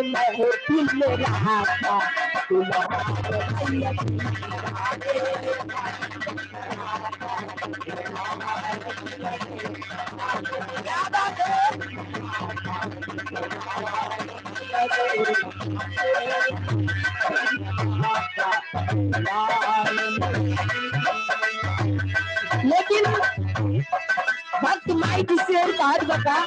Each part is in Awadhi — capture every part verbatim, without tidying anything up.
महफिल में रहा था। लेकिन भक्त माई जी से और कहत बा का,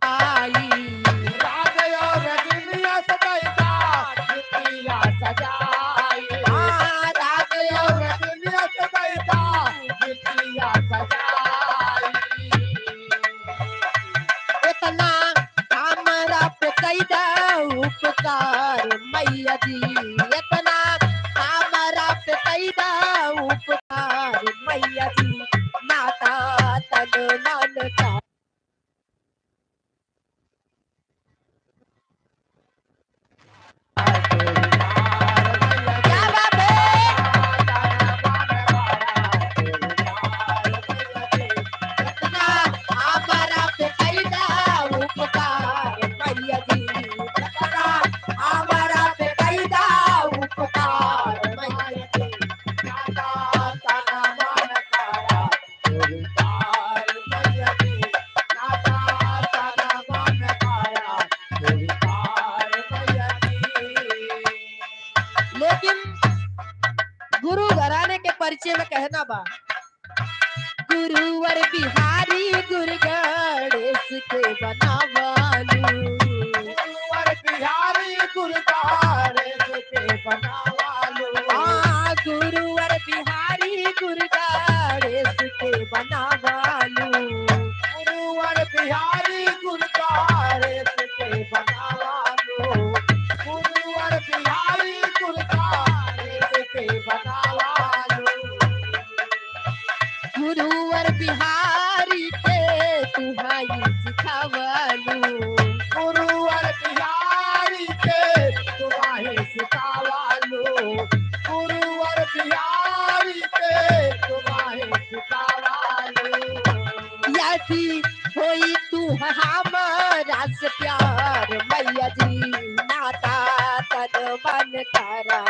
आई। रात और दिन यस दैदा, बिटिया सजाई। हाँ, रात और दिन यस दैदा, बिटिया सजाई। इतना हमरा पे कइदा उपकार मैया जी, इतना हमरा पे कइदा उपकार मैया जी, नाता तन मन का। क्या बात है? इतना हमरा पे कइदा उपकार मैया जी, इतना हमरा पे कइदा उपकार मैया जी। लेकिन गुरु घराने के परिचय में कहना बा, गुरुवर बिहारी गुरु गणेश के बनावालू। गुरुवर बिहारी गुरु गणेश के बनावालू। हाँ, गुरुवर बिहारी गुरु गणेश के बनावालू। गुरुवर बिहारी गुरु गणेश के बनावालू। गुरुवर बिहारी गुरु गणेश के बनावालू। गुरुवर बिहारी के तुहाई सिखावलू। गुरुवर बिहारी के तुहाई सिखावलू। गुरुवर बिहारी के तुहाई सिखावलू। यदि होई तू हमरा से प्यार मैया जी, नाता तन मन करा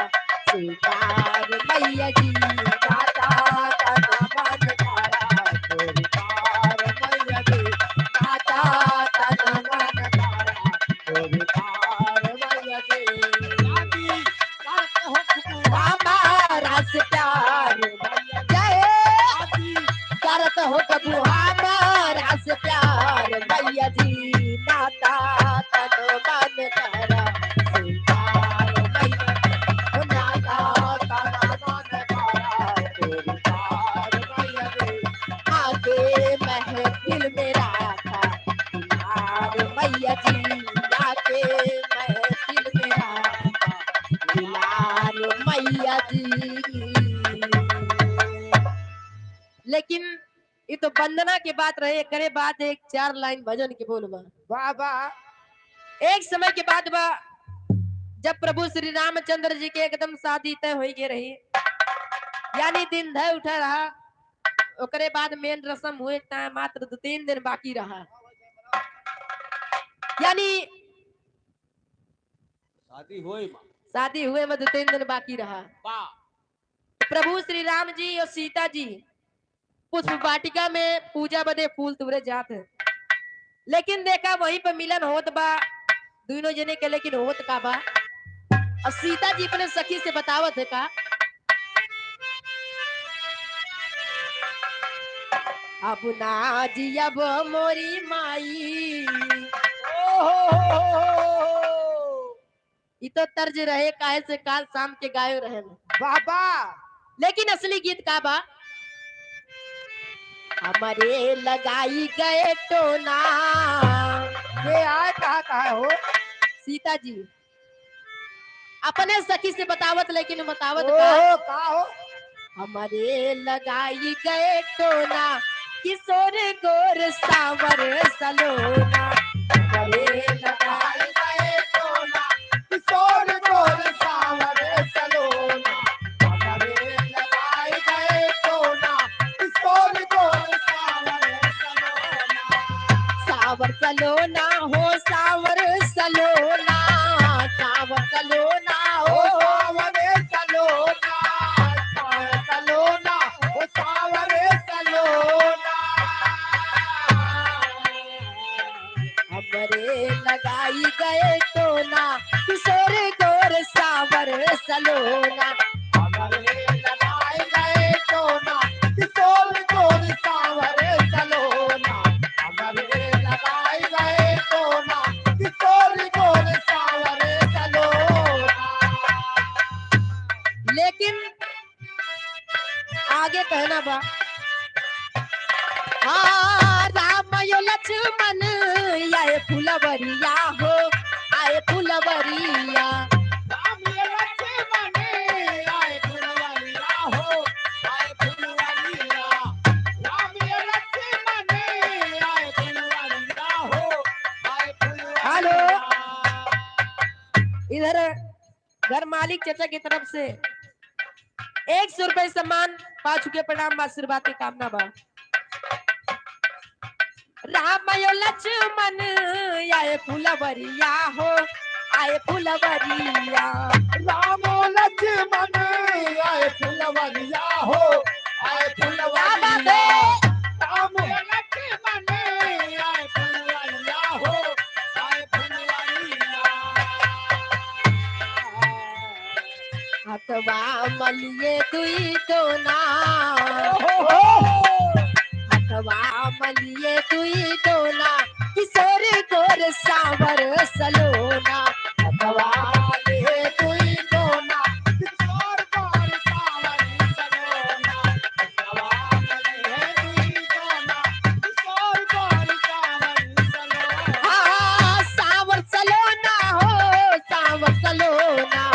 स्वीकार मैया जी, नाता तन मन करा स्वीकार मैया जी, नाता तन मन करा स्वीकार मैया जी। हमारा से प्यार मैया जी, करत हो कबू हमारा से प्यार मैया जी, नाता तन मन करा स्वीकार मैया जी, नाता तन मन करा स्वीकार मैया जी। आके महफिल में रखा दुलार मैया जी, आके महफिल में रखा दुलार मैया जी। लेकिन ये तो वंदना के बात रहे, एकरे बाद एक चार लाइन भजन के बोल बा। वाह, वाह। एक समय के बात बा, जब प्रभु श्री रामचंद्र जी के एकदम शादी तय होइ गए रही, यानी दिन धय उठा रहा, ओकरे बाद मेन रस्म हुए, तय मात्र दो तीन दिन बाकी रहा, यानी शादी होए मा। शादी हुए मा दो तीन दिन बाकी रहा। वाह। प्रभु श्री राम जी और सीता जी पुष्प वाटिका में पूजा बदे फूल तुरे जात है, लेकिन देखा वहीं पे मिलन होत बा दोनों जने के, लेकिन होत का बा? और सीता जी अपने सखी से बतावत है का, अब ना जियब मोरी माई। ओ हो हो हो हो। ई तो तर्ज रहे, काहे से काल शाम के गायो रहे। बाबा। लेकिन असली गीत का बा? हमरे लगाई गए टोना। ये आए कहाँ, कहाँ हो? सीता जी। अपने सखी से बतावत, लेकिन बतावत का? ओहो, का हो? हमरे लगाई गए टोना, किशोर गोर सावर सलोना। हमरे लगाई गए टोना, किशोर गोर सावर सलोना। हमरे लगाई गए टोना, किशोर गोर सावर सलोना। सावर सलोना हो, सावर सलोना, सावर सलोना हो, सावर सलोना, सावर सलोना हो, सावर सलोना। हमरे लगाई गए टोना, किशोर गोर सावर सलोना। हमरे लगाई गए टोना, किशोर गोर सावर सलोना। हमरे लगाई गए टोना, किशोर गोर सावर सलोना। लेकिन आगे कहना बा, हाँ, राम यो लक्ष्मण आए फुलवरिया हो, आए फुलवरिया। राम यो लक्ष्मण आए फुलवरिया हो, आए फुलवरिया। राम यो लक्ष्मण आए फुलवरिया हो, आए फुलवरिया। हेलो, इधर घर मालिक चचा की तरफ से एक सौ रुपए सम्मान पा चुके, प्रणाम बा, आशीर्वाद की कामना बा। राम यो लक्ष्मण आए फुलवरिया हो, आए फुलवरिया। राम लक्ष्मण आए फुलवरिया हो, आए फुलवरिया। क्या बात है? राम लक्ष्मण आए फुलवरिया हो, आए फुलवरिया। हथवा मलिए दुई दोना। ओहो। हथवा मलिए दुई दोना, किशोर गोर सावर सलोना। हथवा मलिए दुई दोना, किशोर गोर सावर सलोना। हथवा मलिए दुई दोना, किशोर गोर सावर सलोना। हाँ, सावर सलोना हो, सावर सलोना।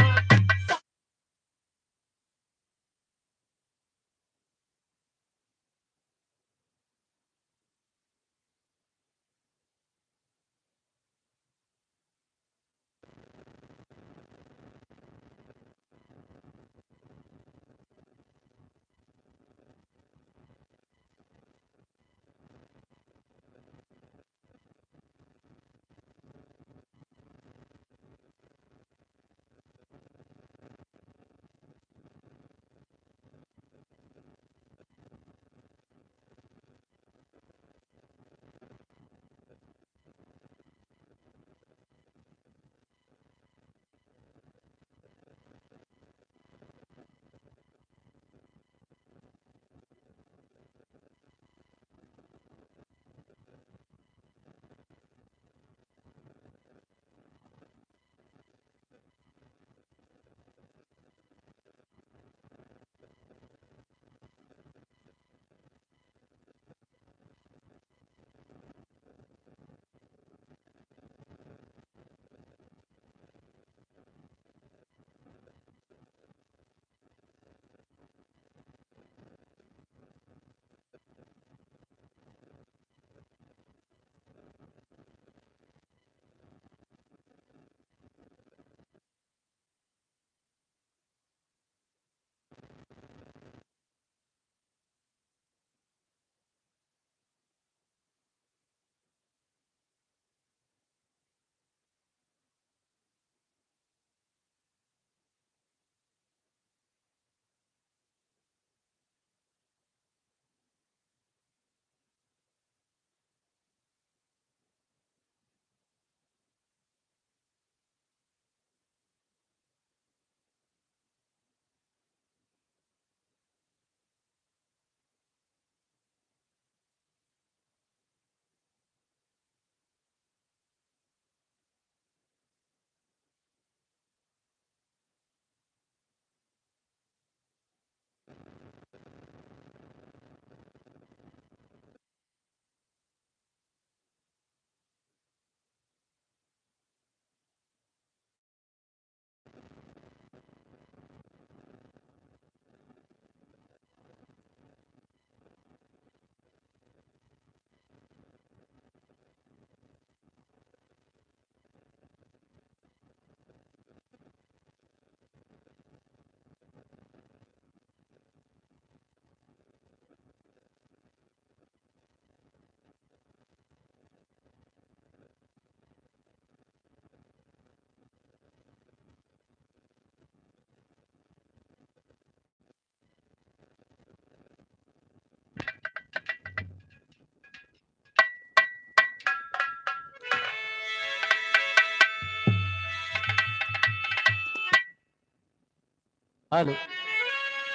Hello,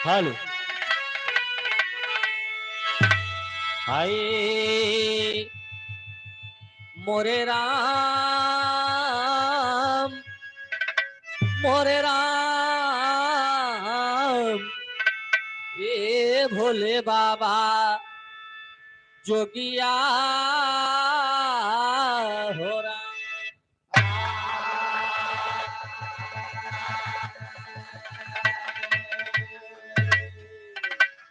hello. हाय मोरे राम, मोरे राम, ए भोले बाबा, जोगिया हो राम।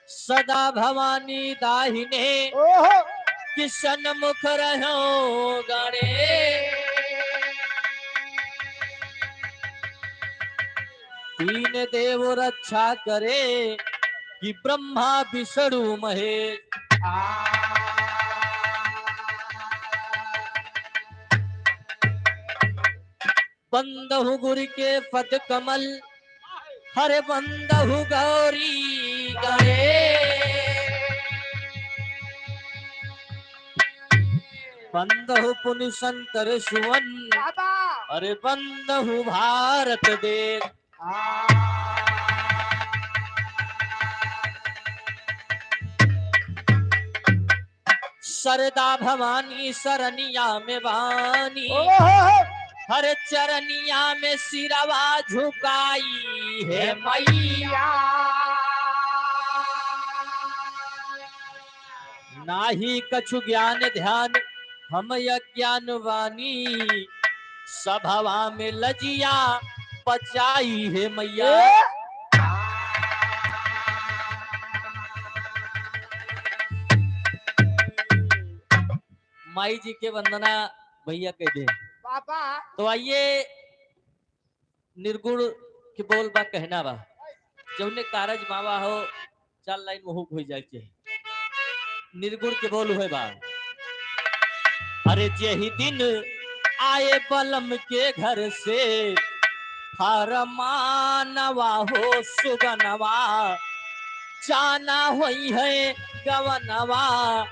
सदा भवानी दाहिने, ओहो। कि सन्मुख रहो गणे। तीन देव रक्षा करे, कि ब्रह्मा विष्णु महेश। बंदहु गुरु के पद कमल, हरे बंदहु गौरी गणे। बंदहु पुनि शंकर सुवन, बाबा। हरे बंदहु भारत देश। सरदा भवानी सरनिया में बानी, ओहो। हर चरनिया में सिरवा झुकाई है मैया। नाही कछु ज्ञान ध्यान हम अज्ञान बानी, सभवा में लजिया बचाई है मैया। ए? माई जी के वंदना भैया कह दे। बाबा। तो आइए, निर्गुण के बोल बा, कहना बा, जौने कारज मावा हो, चार लाइन वहू होइ जाए के। निर्गुण के बोल हुए बा। अरे जेहि दिन आए बलम के घर से, फरमानवा हो सुगनवा, जाना होई है गवनवा।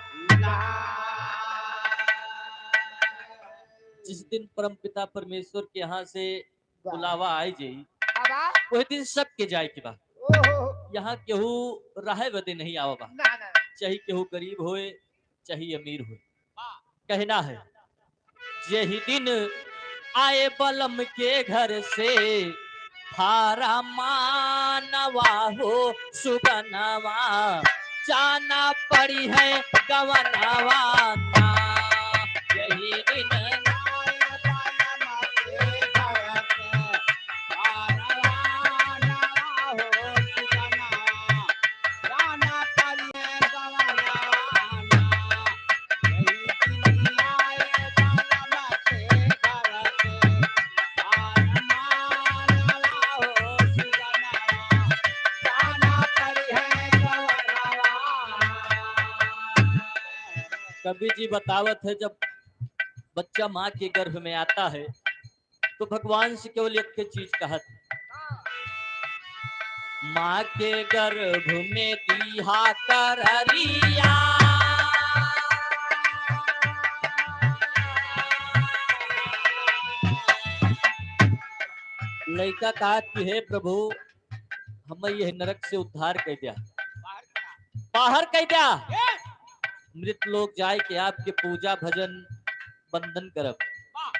जिस दिन परमपिता परमेश्वर के यहाँ से वाह। बुलावा आए जाई, बाबा। वही दिन सबके जाए के बा। ओहो। यहाँ केहू रहे बदे नहीं आवा बा। ना, ना। चाहे केहू गरीब होए, चाहे अमीर होए। वाह। कहना है, यही दिन आए बलम के घर से, फरमानवा हो सुगनवा, जाना पड़ी है गवनवा ना। यही दिन कवि जी बतावत है, जब बच्चा माँ के गर्भ में आता है, तो भगवान से केवल एक के चीज कहत है, माँ के गर्भ में दिहा कररिया। लइका कहत कि हे प्रभु, हमें यह नरक से उद्धार कर दिया, बाहर कर दिया, मृत लोग जाए के आपके पूजा भजन वंदन करब।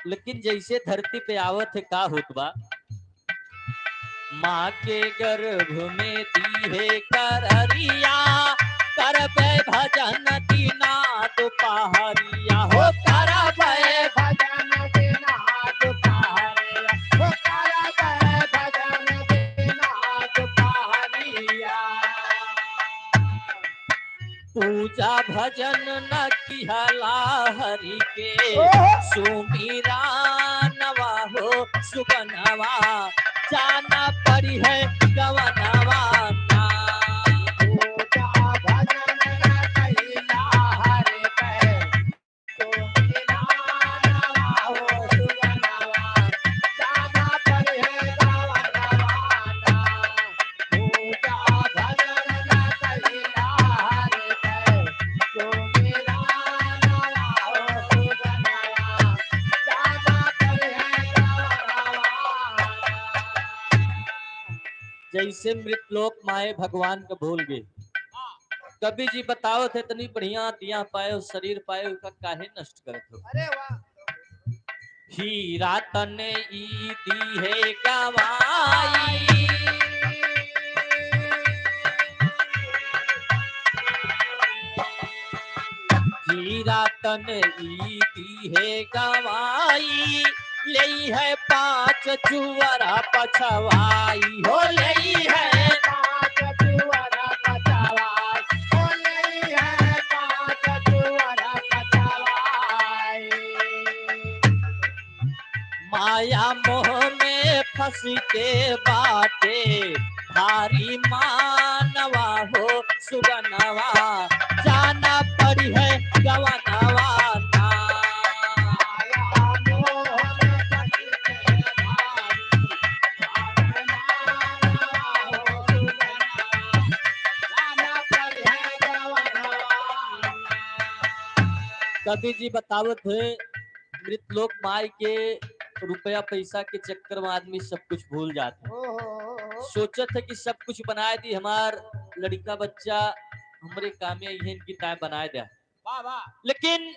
लेकिन जैसे धरती पे आवत है, का होत बा? माँ के गर्भ में दीहे कररिया, करबे भजन दिना दुपहरिया हो, करबे भजन दिना दुपहरिया हो, करबे भजन दिना दुपहरिया। पूजा भजन न किहला हरि के, ओहो। सुमिरानवा हो सुगनवा, जाना पड़ी है गवनवा ना। पूजा भजन न किहला हरि के, जैसे मृत लोक माए भगवान के भूल गए। कवि जी बतावत है, "इतनी बढ़िया दिया पायो, शरीर पायो, का काहे नष्ट करत हो?" अरे वाह। हीरा तन ई दी है गवाई। हीरा तन ई दी है गवाई, लेई है पाँच चुअरा पछवाई हो, लेई है पाँच चुअरा पछवाई, हो लेई है पाँच चुअरा पछवाई। माया मोह में फंस के बाटे भारी मानवा हो सुगनवा, जाना पड़ी है गवनवा ना। कवि जी बतावत है, मृत लोक माई के रुपया पैसा के चक्कर में आदमी सब कुछ भूल जात है। ओहो। सोचत है कि सब कुछ बनाए दी, हमार लड़का बच्चा हमरे कामे आई है, इनकी ताय बनाए द्या। वाह, वाह। लेकिन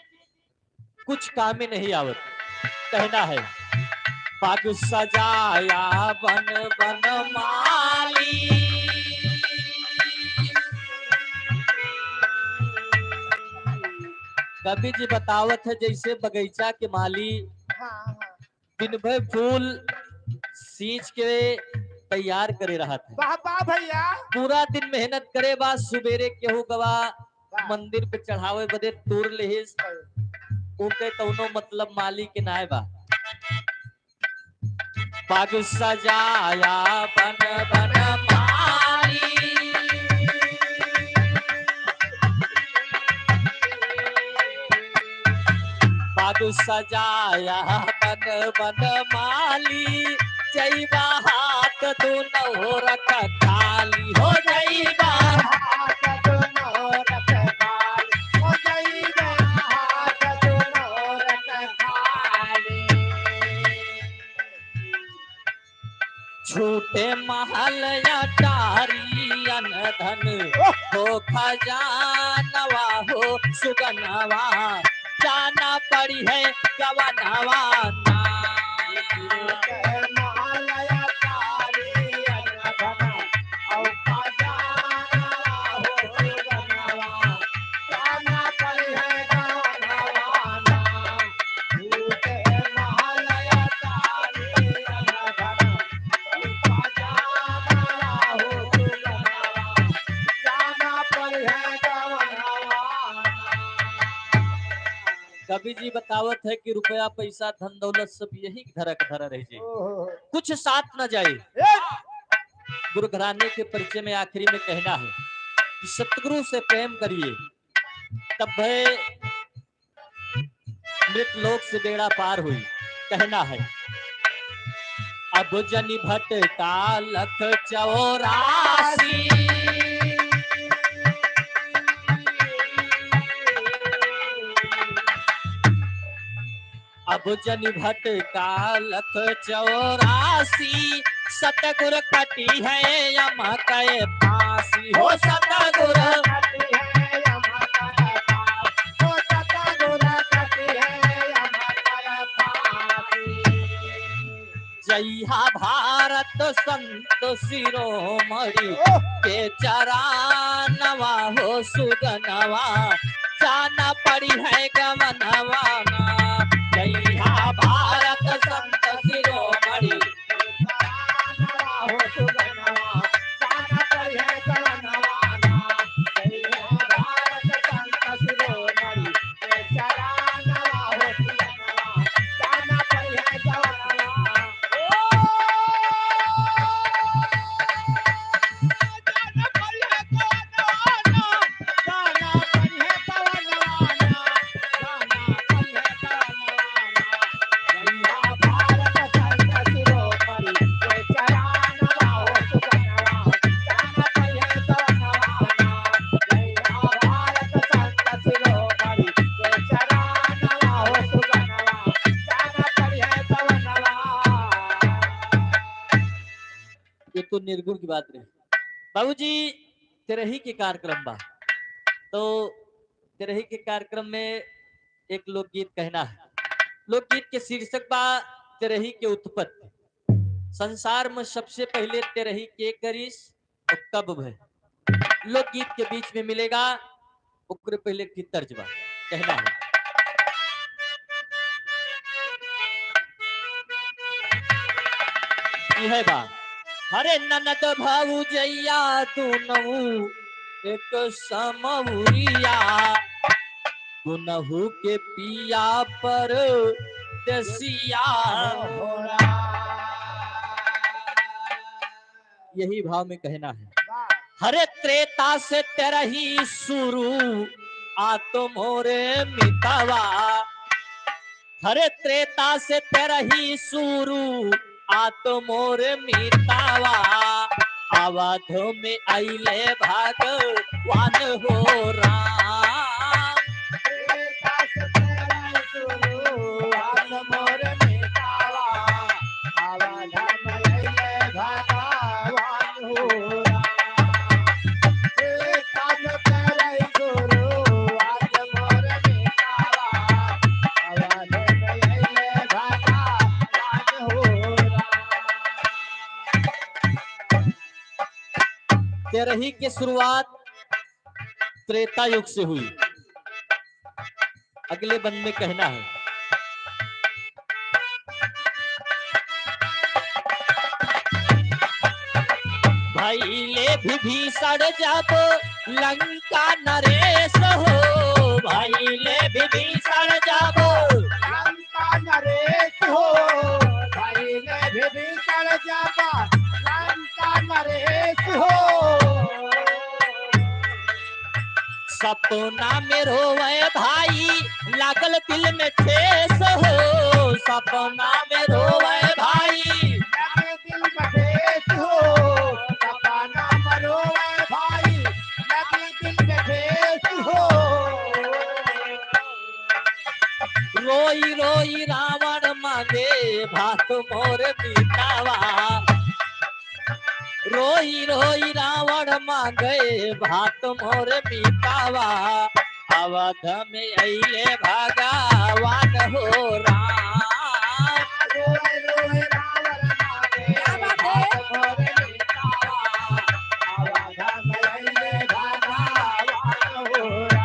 कुछ कामे नहीं आवत। कहना है, "पग सजाया बन बन माली।" कवि जी बतावत है, जैसे बगीचा के माली हाँ, हाँ। दिन भर फूल सींच के तैयार करे रहत है। वाह, वाह भैया। पूरा दिन मेहनत करे, बाद सुबेरे केहू गवा वाह। मंदिर पे चढ़ावे बदे तूर लेहिस, ओके कौनो मतलब माली के नाय बा। पग सजाया बन बन माली, पग सजाया बन बन माली, जइबा हाथ दुनो रख खाली हो, जइबा हाथ दुनो रख खाली हो, जइबा हाथ दुनो रख खाली। छूटे महल अटारी अन धन हो खजानवा हो सुगनवा, जाना पड़ी है गवनवा ना। कवि जी बतावत है कि रुपया, पैसा, धन दौलत सब यही धरा के धरा रह जाए, ओहो। कुछ साथ न जाए। ए! गुरु घराने के परिचय में आखिरी में कहना है कि सतगुरु से प्रेम करिए, तब है मृत लोक से बेड़ा पार हुई। कहना है, अब जनि भटका लख चौरासी, अब जनि भटका लख चौरासी, सतगुर कटी है यम कै फांसी हो, सतगुर कटी है यम कै फांसी हो, सतगुर कटी है यम कै फांसी। जइहा भारत संत शिरोमणि के चरानवा हो सुगनवा, जाना पड़ी है गवनवा ना। जइहा भारत संत शिरोमणि निर्गुण की बात रही। बाबूजी, तेरही के कार्यक्रम बा, तो तेरही के कार्यक्रम में एक लोकगीत कहना है। लोकगीत के शीर्षक बा तेरही के उत्पत्ति। संसार में सबसे पहले तेरही के करिस और कब भय, लोकगीत के बीच में मिलेगा। ओकरे पहले की तर्ज बा, कहना है। ई है बा। अरे ननद भौजैया दुनहु एक समउरिया, दुनहु के पिया परदेसिया। यही भाव में कहना है। वाह। हरे त्रेता से तेरही शुरू, आत मोरे मितवा। हरे त्रेता से तेरही शुरू, आत मोरे मितवा। अवध में अइले भगवान हो राम। त्रेता से तेरही शुरू, आत मोरे मितवा। अवध में अइले भगवान हो राम। तेरही के शुरुआत त्रेता युग से हुई। अगले बंद में कहना है। भइले विभीषण जब लंका नरेश हो, भइले विभीषण जब लंका नरेश हो, भइले विभीषण जब लंका नरेश हो। सपना में रोवे भाई, लागल दिल में ठेस हो। सपना में रोवे भाई, लागल दिल में ठेस हो। सपना में रोवे भाई, लागल दिल में ठेस हो। रोई रोई रावण मांगे भात मोर मितावा। रोई रोई रावण मांगे भात मोर मितावा। अवध में अइले भगवान हो राम। रोई रोई रावण मांगे भात मोर मितावा। अवध में अइले भगवान हो राम।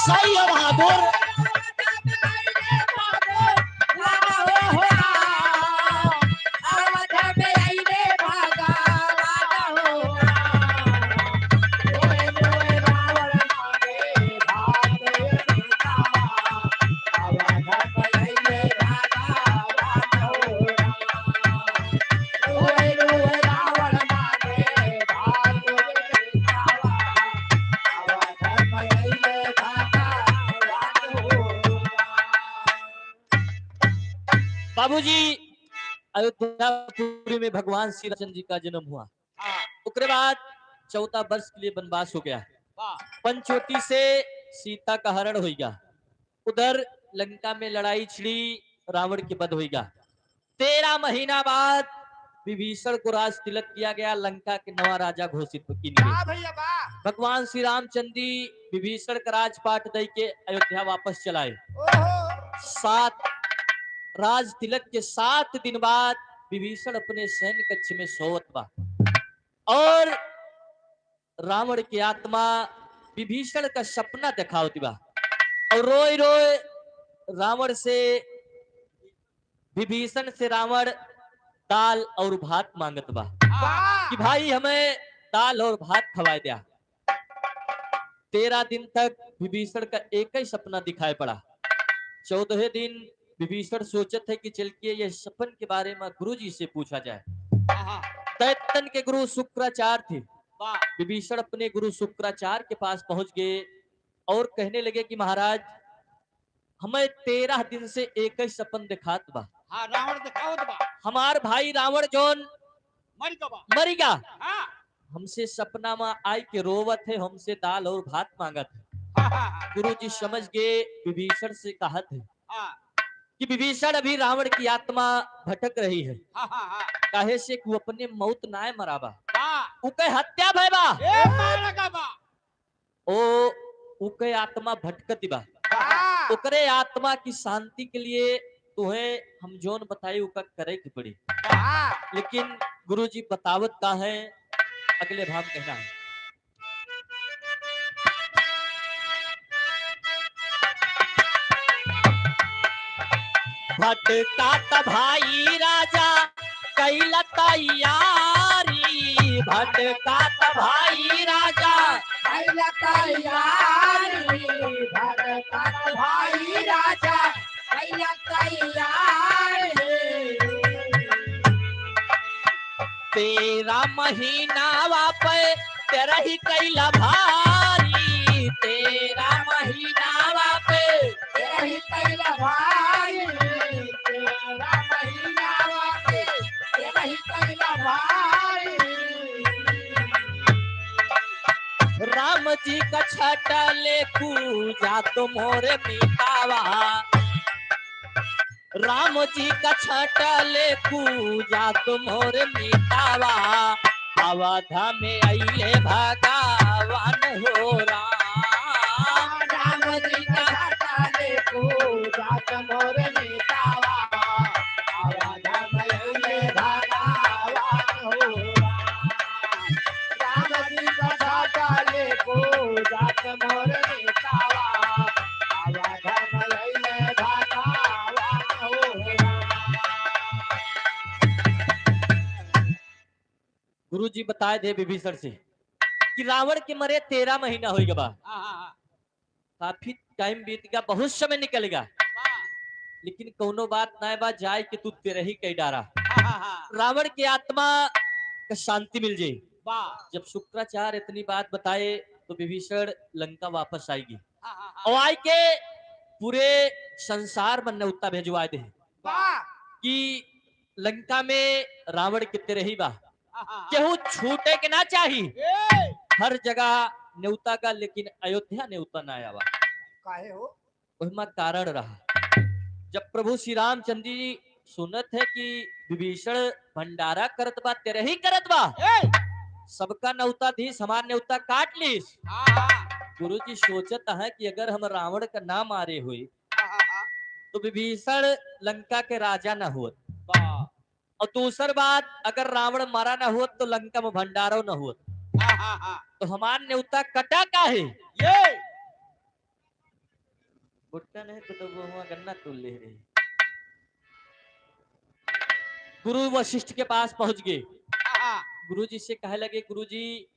सही है बहादुर। बाबूजी, अयोध्यापुरी में भगवान श्री रामचंद्र जी का जन्म हुआ। हाँ। ओकरे बाद चौदह वर्ष के लिए वनवास हो गया। वाह। पंचवटी से सीता का हरण होइगा। उधर लंका में लड़ाई छिड़ी, रावण के वध होइगा। तेरह महीना बाद विभीषण को राज तिलक किया गया, लंका के नवा राजा घोषित किए गए। वाह भैया, वाह। भगवान श्री रामचंद्र जी विभीषण का राजपाट दे के अयोध्या वापस चलाए। ओहो। सात, राज तिलक के सात दिन बाद विभीषण अपने शयन कक्ष में सोवत बा और रावण के आत्मा विभीषण का सपना देखावत बा और रोए रोए रावण से, विभीषण से रावण दाल और भात मांगत बा। वाह! कि भाई हमें दाल और भात खवाए द्या। तेरह दिन तक विभीषण का एक ही सपना दिखाई पड़ा। चौदहवें दिन विभीषण सोचत है कि चल के ये सपन के बारे में गुरु जी से पूछा जाए। हाँ, हाँ। दैत्यन के गुरु शुक्राचार्य थे। वाह। विभीषण अपने गुरु शुक्राचार्य के पास पहुंच गए और कहने लगे कि महाराज, हमें तेरह दिन से एक ही सपन दिखात बा। हाँ, रावण दिखावत बा। हमार भाई रावण जौन मरि गवा। मरि गा। हाँ। हमसे सपना मा आइके रोवत है, हमसे दाल और भात माँगत है। हाँ, हाँ, हाँ। गुरुजी समझ गए, विभीषण से कहत है हाँ। कि विभीषण, अभी रावण की आत्मा भटक रही है। हाँ, हाँ, हाँ। काहे से कि वो अपने मौत नाय मराबा। हाँ। उके हत्या भय बा। ए, मारा का बा। ओ, उके आत्मा भटकत बा। हाँ। ओकरे आत्मा की शांति के लिए तुहे हम जौन बताई, ओका करे के पड़ी। हाँ। लेकिन गुरुजी बतावत का है, अगले भाव कहना है। भटकात भाई राजा कैला तैयारी, भटकात भाई राजा कैला तैयारी, भटकात भाई राजा कैला तैयारी। तेरह महीनावा पे तेरही कैला भारी, तेरह महीनावा पे तेरही कैला भारी, तेरह महीनावा पे तेरही कैला भारी। राम जी का छाटा ले पूजा तो मोरे मितावा, राम जी का छाटा ले पूजा तो मोरे मितावा, अवध में अइले भगवान हो राम। राम जी का छाटा ले पूजा तो मोरे मितावा, अवध में अइले भगवान हो राम। राम जी का छाटा ले पूजा तो मोरे मितावा, अवध में अइले भगवान हो राम। गुरुजी बताए दे विभीषण से कि रावण के मरे तेरह महीना होइगा बा। हाँ, हाँ, हाँ। काफी टाइम बीत गया, बहुत समय निकल गया, हाँ। लेकिन कौनो बात नाय बा, जाए के तू तेरही कई डारा। हाँ, हाँ, हाँ। रावण के आत्मा का शांति मिल जाए। वाह। जब शुक्राचार्य इतनी बात बताए तो विभीषण लंका वापस आएगी। हाँ, हाँ, हाँ। और आए के पूरे संसार में न्योता भेजवा दे वाह। कि लंका में रावण के तेरही बा, हाँ, हाँ, हाँ। केहू छूटे के ना चाही। ए! हर जगह न्योता का, लेकिन अयोध्या न्योता ना आवा। काहे हो? ओहिमा कारण रहा। जब प्रभु श्री रामचंद्र जी सुनत है कि विभीषण भंडारा करत बा, तेरही करत बा, ए! सबका न्योता दी, हमार न्योता काट लीस। हाँ, हाँ। गुरुजी सोचत है कि अगर हम रावण का ना मारे हुए, हाँ, हाँ, हाँ। तो विभीषण लंका के राजा ना होत। वाह। और दूसर बात, अगर रावण मरा ना होत तो लंका में भंडारो ना होत। हाँ, हाँ, हाँ। तो हमार न्योता कटा काहे? ये भुट्टा नहीं तो, तो वो हुआ गन्ना तोल ले रही। गुरु वशिष्ठ के पास पहुंच गए। हाँ, हाँ। गुरु जी से कहे लगे, "गुरु जी,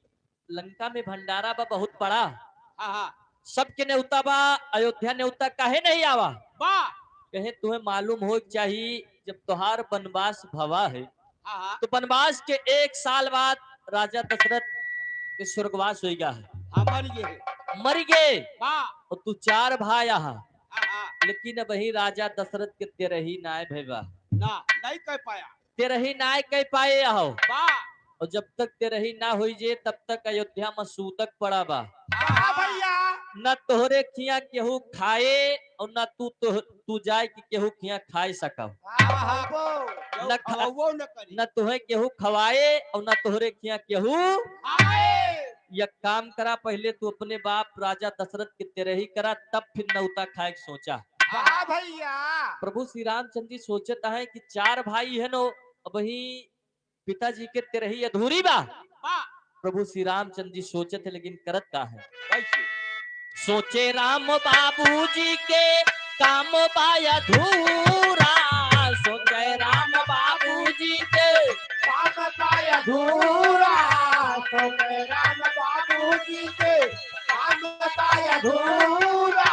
लंका में भंडारा बा बहुत बड़ा, हाँ, हाँ। सबके न्योता बा, अयोध्या न्योता काहे नहीं आवा?" बा। कहे, "तुम्हें मालूम हो के चाही, जब तोहार वनवास भवा है, हाँ, हाँ। तो वनवास के एक साल बाद राजा दशरथ के स्वर्गवास होइगा है।" हाँ, मर गए। मर गए। बा। और तू चार भाई आहा। हाँ, हाँ। लेकिन अबहीं राजा दशरथ के तेरही नाय भय बा। ना, नहीं कह पाया। तेरही नाय कह पाए आहो। बा। और जब तक तेरही ना होई जे, तब तक अयोध्या में सूतक पड़ा बा। हाँ, हाँ, भैया। न तोहरे खिया केहू खाए और न तू, तू, तू जाए कि केहू खिया खाए सकब। हाँ, हाँ, वो। न खा-, खवाओ न करी। न तोहे केहू खवाए और न तोहरे खिया केहू खाए। एक काम करा, पहले तू अपने बाप राजा दशरथ के तेरही करा, तब फिर न्योता खाए के सोचा। वाह भैया। प्रभु श्री रामचंद्र जी सोचत हैं कि चार भाई है नो, अबहीं पिताजी के तेरही अधूरी बा। वाह। प्रभु श्री रामचंद्र जी सोचत है, लेकिन करत का है? कैसे? सोचे राम बाबूजी के काम बा अधूरा, सोचे राम बाबूजी के काम बा अधूरा, सोचे राम बाबूजी के काम बा अधूरा।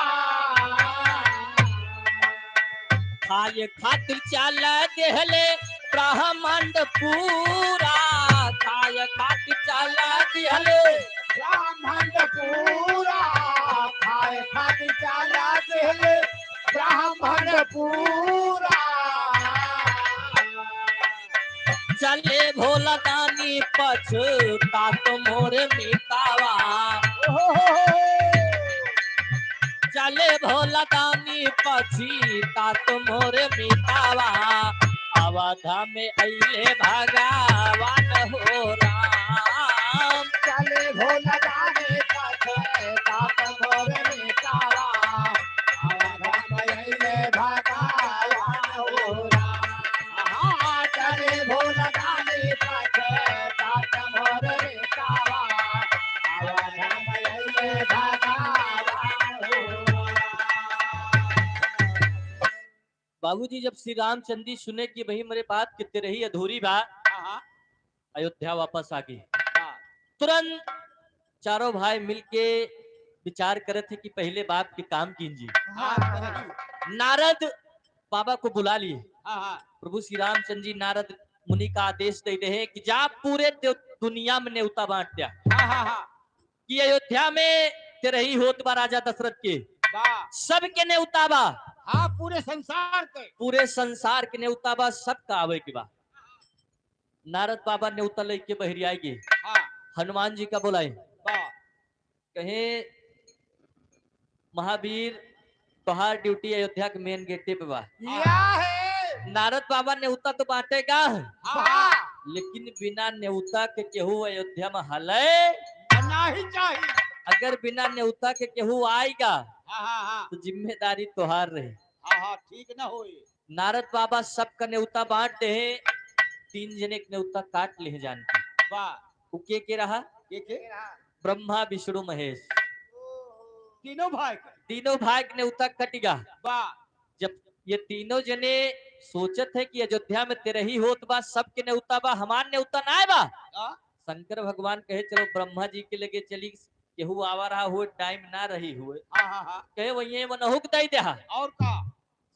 खाए खातिर चाल देहले ब्रह्मांड पूरा, खाए खातिर चाल देहले ब्रह्मांड पूरा, खाए खातिर चाल देहले ब्रह्मांड पूरा। चले भोला दानी पछतात मोर मितावा। ओहो हो हो। चले भोला दानी पछतात मोर मितावा। अवध में अइले भगवान हो राम। चले भोला दानी पछतात मोर मितावा। अवध में अइले भगवान हो राम। हाँ, चले भोला दानी पछतात मोर मितावा। अवध में अइले भगवान हो राम। बाबूजी, जब श्री रामचंद्र जी सुने कि भाई, मेरे बात के तेरही अधूरी बा, हाँ, हाँ। अयोध्या वापस आ गए। हाँ। तुरंत चारों भाई मिलके विचार करत है कि पहले बाप के काम कीन जी। हाँ, हाँ। नारद बाबा को बुला लिए। हाँ, हाँ। प्रभु श्री रामचंद्र जी नारद मुनि का आदेश दे दे हैं कि जा पूरे दु-, दुनिया में नेवता बांट द्या। हाँ, हाँ, हाँ। कि अयोध्या में तेरही होत बा राजा दशरथ के। बा। सबके नेवता बा। हाँ, पूरे संसार के। पूरे संसार के नेवता बा, सबका आवे के बा। नारद बाबा नेवता लेके बहरी आए गे। हाँ। हनुमान जी का बोलाए। बा। कहे, "महावीर, तोहार ड्यूटी अयोध्या के मेन गेटे पे बा।" या है। नारद बाबा नेवता तो बांटेगा, हाँ। लेकिन बिना नेवता के केहू अयोध्या में हले नहीं चाहिए। अगर बिना नेवता के केहू आएगा, हाँ, हाँ, हाँ। तो जिम्मेदारी तोहार रही। हाँ, हाँ, ठीक ना होई। नारद बाबा सबका नेवता बांट देहे, तीन जने के नेवता काट लेहे जानकी। वाह। उ के के रहा? के के? ब्रह्मा, विष्णु, महेश। तीनों भाई के? तीनों भाई के नेवता कटिगा। वाह। जब ये तीनों जने सोचत है कि अयोध्या में तेरही होत बा, सबके नेवता बा, हमार नेवता नाय बा। हाँ। शंकर भगवान कहे, "चलो ब्रह्मा जी के लगे चली, केहू आवा रहा हुए, टाइम ना रही हुए।" हाँ, हाँ, हाँ। कहे, "वहीं मनहुक दई देहा।" और का?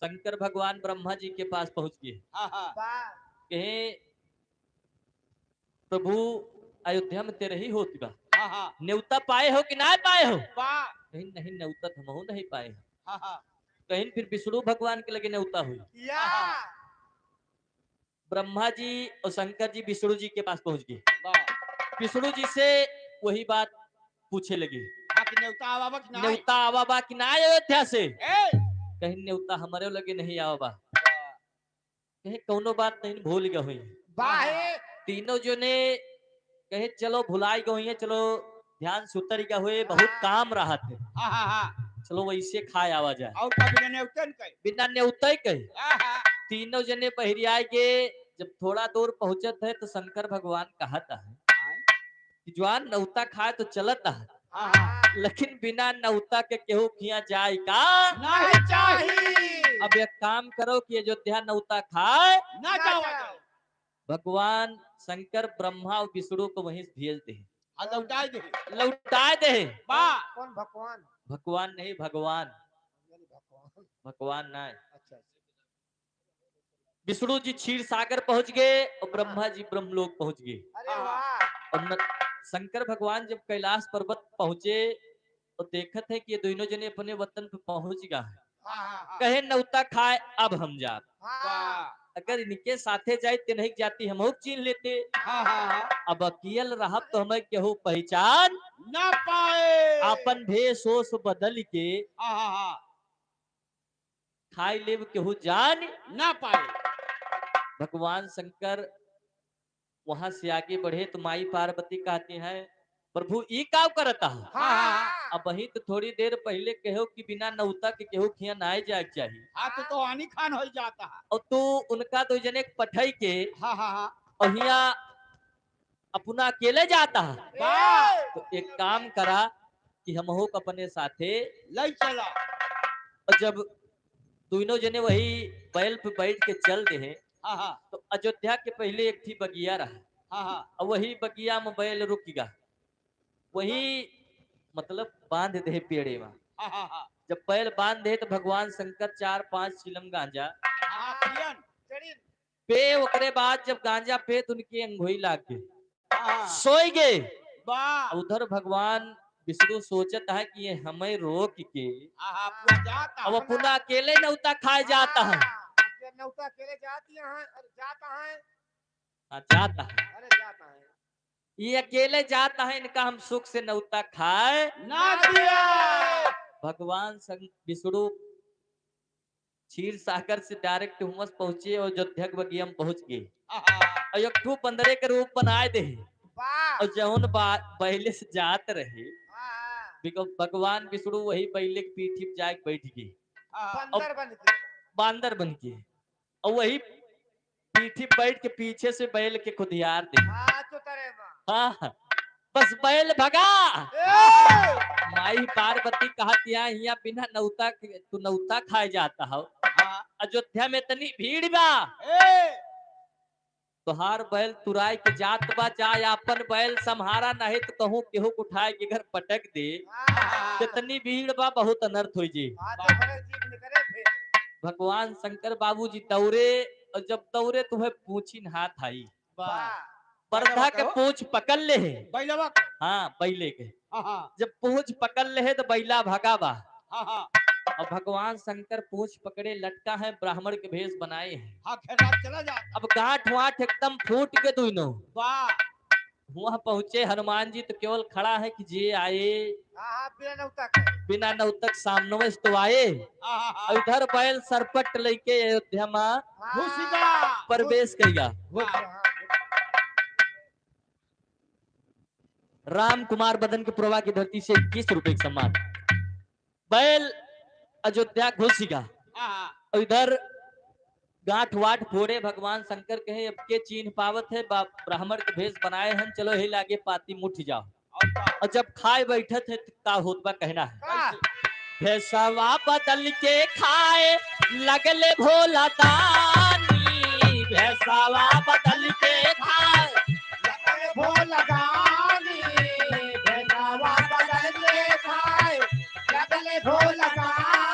शंकर भगवान ब्रह्मा जी के पास पहुँच गए। हाँ, हाँ। वाह। कहे, "प्रभु, अयोध्या में तेरही होत बा। हाँ, हाँ। नेवता पाए हो कि ना पाए हो?" वाह। कहिन, "नहीं, नेवता तो हमहू नहीं पाए हो।" हाँ, हाँ। कहिन, "फिर विष्णु भगवान के लगे नेवता हुई।" या। हाँ, हाँ। ब्रह्मा जी और शंकर जी विष्णु जी के पास पहुँच गए। वाह। विष्णु जी से वही बात पूछे लगे। हाँ, कि नेवता आवा बा कि ना? नेवता आवा बा कि ना अयोध्या से? ए! कहिन, "नेवता हमरे लगे नहीं आवा बा।" वाह। कहे, "कौनो बात नहीं, भूल गए हुई।" वाह। तीनों जने कहे, "चलो भुलाई गए हुई है, चलो ध्यान से उतर गए हुए, बहुत हाँ। काम रहत है। हाँ, हाँ, हाँ। चलो वैसे खाए आवा जाए।" और का बिना नेवतन कहे? बिना नेवते कहे। हाँ, हाँ। तीनों जने बहरिया के जब थोड़ा दूर पहुँचत है तो शंकर भगवान कहत है हाँ। कि जवान नेवता खाए तो चलत है, हाँ, हाँ। लेकिन बिना नेवता के केहू खिया जाए का? नहीं चाही। अब एक काम करो कि अयोध्या नेवता खाए ना जावा जाए। भगवान शंकर ब्रह्मा और विष्णु को वहीं से भेज दे। हाँ, लौटाए दे। लौटाए दे। बा। कौन भगवान? भगवान नहीं, भगवान। यानी भगवान। भगवान नहीं। अच्छा, अच्छा। विष्णु जी क्षीर सागर पहुँच गए और ब्रह्मा जी ब्रह्मलोक पहुँच गए। अरे हाँ। वाह। और न-, शंकर भगवान जब कैलाश पर्वत पहुँचे तो देखत है कि ये दोनों जने अपने वतन पे पहुँच गया है। हाँ, हाँ, हाँ। कहे, "नेवता खाए, अब हम जाब।" हाँ। वाह। अगर इनके साथे जाए, तिन्हीं के जाति हमहू के चीन्ह लेते। हाँ, हाँ, हाँ। अब अकेल रहब तो हमें केहू पहचान ना पाए। आपन भेष ओष बदल के हाँ, हाँ, हाँ। खाई लेब केहू जान ना पाए। भगवान शंकर वहां से आगे बढ़े तो माई पार्वती कहती हैं, "प्रभु, ई का करता है?" हाँ, हाँ, हाँ। अब वही तो थोड़ी देर पहले कहो कि बिना नेवता के केहू खिया ना जाए के चाहिए। हाँ, तो, तो हानि खान हो जाता है। और तू उनका दो जने के पठाई के हाँ, हाँ, हाँ। और हिया अपना अकेले जाता है। वाह। तो एक काम करा कि हमहू को अपने साथे लई चला। और जब दोनों जने वही बैल पे बैठ के चल दे हैं, हाँ, हाँ। तो अयोध्या के पहले एक थी बगिया रहा। हाँ, हाँ। और वही बगिया में बैल रुक गया, वही मतलब बांध दे पेड़े में। हाँ, हाँ, हाँ। जब बैल बांध दे तो भगवान शंकर चार पांच चिलम गांजा हाँ, हाँ, पियन। पे ओकरे बाद जब गांजा पे तो उनकी अंगोई लाग गई, हाँ। सोई गए। वाह। उधर भगवान विष्णु सोचत है कि ये हमें रोक के हाँ, हाँ, पूरा जाता अब है। अपना अकेले नेवता खाए जाता है। हाँ, अकेले नेवता अकेले जाती है और जाता है। हाँ, जात है। अरे जात है। ये अकेले जात है, इनका हम सुख से नौता खाए ना दिया। भगवान संग-, विष्णु क्षीर सागर से direct हुमस पहुँचे और अयोध्या के बगिया में पहुँच गए। आहा। और एक ठो बंदरे के रूप बनाए दे। वाह। और जौन बा-, पहले से जात रहे, हाँ। बिक-, भगवान विष्णु वही बैले के पीठी पे जाके बैठ गए। हाँ। बंदर बन के। बांदर बन के। और वही पीठी बैठ के पीछे से बैल के खुदियार दे। हाँ, तो तरे माँ। हाँ, बस बैल भगा। ए! माई पार्वती कहत, "यहाँ, यहाँ बिना नौता के, तू नौता खाए जाता हो। हाँ। अयोध्या में इतनी भीड़ बा। ए! तोहार बैल तुराई के जात बा, जाए आपन बैल सम्हारा, नहीं तो कहूँ केहू के उठाए के घर पटक दे। हाँ। कितनी भीड़ बा, बहुत अनर्थ होई जी।" हाँ, तो भले जीभ निकले फिर। भगवान शंकर बाबूजी दौड़े, और जब दौड़े तो वह पूँछी नहात आई। वाह। बरधा के पूँछ पकड़ ले है। बैलवा के? हाँ, बैले के। हाँ, हाँ। जब पूँछ पकड़ ले है तो बैला भगा बा। हाँ, हाँ। अब भगवान शंकर पूँछ पकड़े लटका है, ब्राह्मण के भेष बनाए हैं। हाँ, घेरा चला जा। अब गांठ वांठ एकदम फूट के दुइनो। वाह। वहाँ पहुँचे हनुमान जी तो केवल खड़ा है कि जे आए। हाँ, हाँ, बिना नौता के। बिना नौता के सामने में तो आए। हाँ, हाँ, हाँ। और इधर बैल सरपट लेके अयोध्या में हाँ। घुस गया। प्रवेश कइगा। घुस गया, हाँ। राम कुमार बदन के पुरवा की धरती से इक्कीस रुपए के सम्मान। बैल अयोध्या घुस गया। हाँ। और इधर गांठ वाट फोड़े, भगवान शंकर कहे, "अब के चीन्ह पावत है, बा-, ब्राह्मण के भेष बनाए हन, चलो ही लागे पाती मुठ जाओ।" और जब खाए बैठत है, तो का होत बा, कहना है। का? भेषवा बदल के खाए लगले भोला दानी, भेषवा बदल के खाए। लगले भोला दानी, भेषवा बदल के खाए, लगले भोला दानी।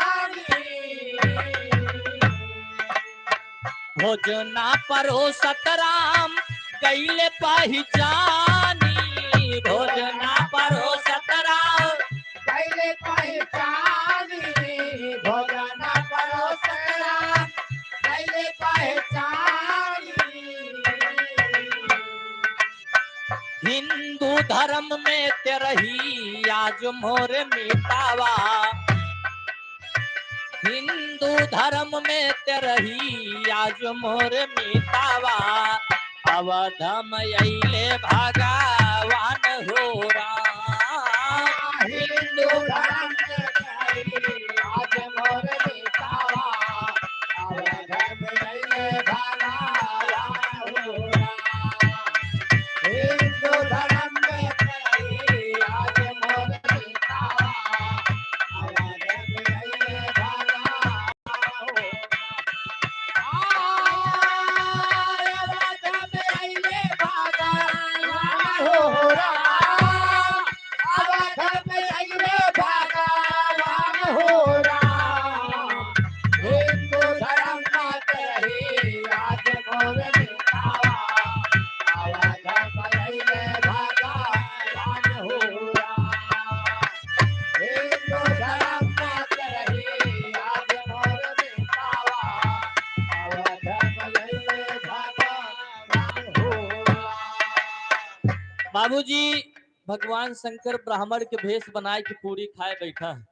भोजना परोसत राम गइले पहिचानी, भोजना परोसत राम गइले पहिचानी, भोजना परोसत राम गइले पहिचानी। हिंदू धर्म में तेरही आज मोर मितावा, हिंदू धर्म में तेरही आज मोर मितावा, अवध में अइले भगवान हो राम। हिंदू धर्म में तेरही आज मोर मितावा, अवध में अइले भगवान हो राम। हिंदू धर्म में तेरही आज मोर मितावा, अवध में अइले भगवान। बाबूजी, भगवान शंकर ब्राह्मण के भेष बनाए के पूरी खाए बैठा है।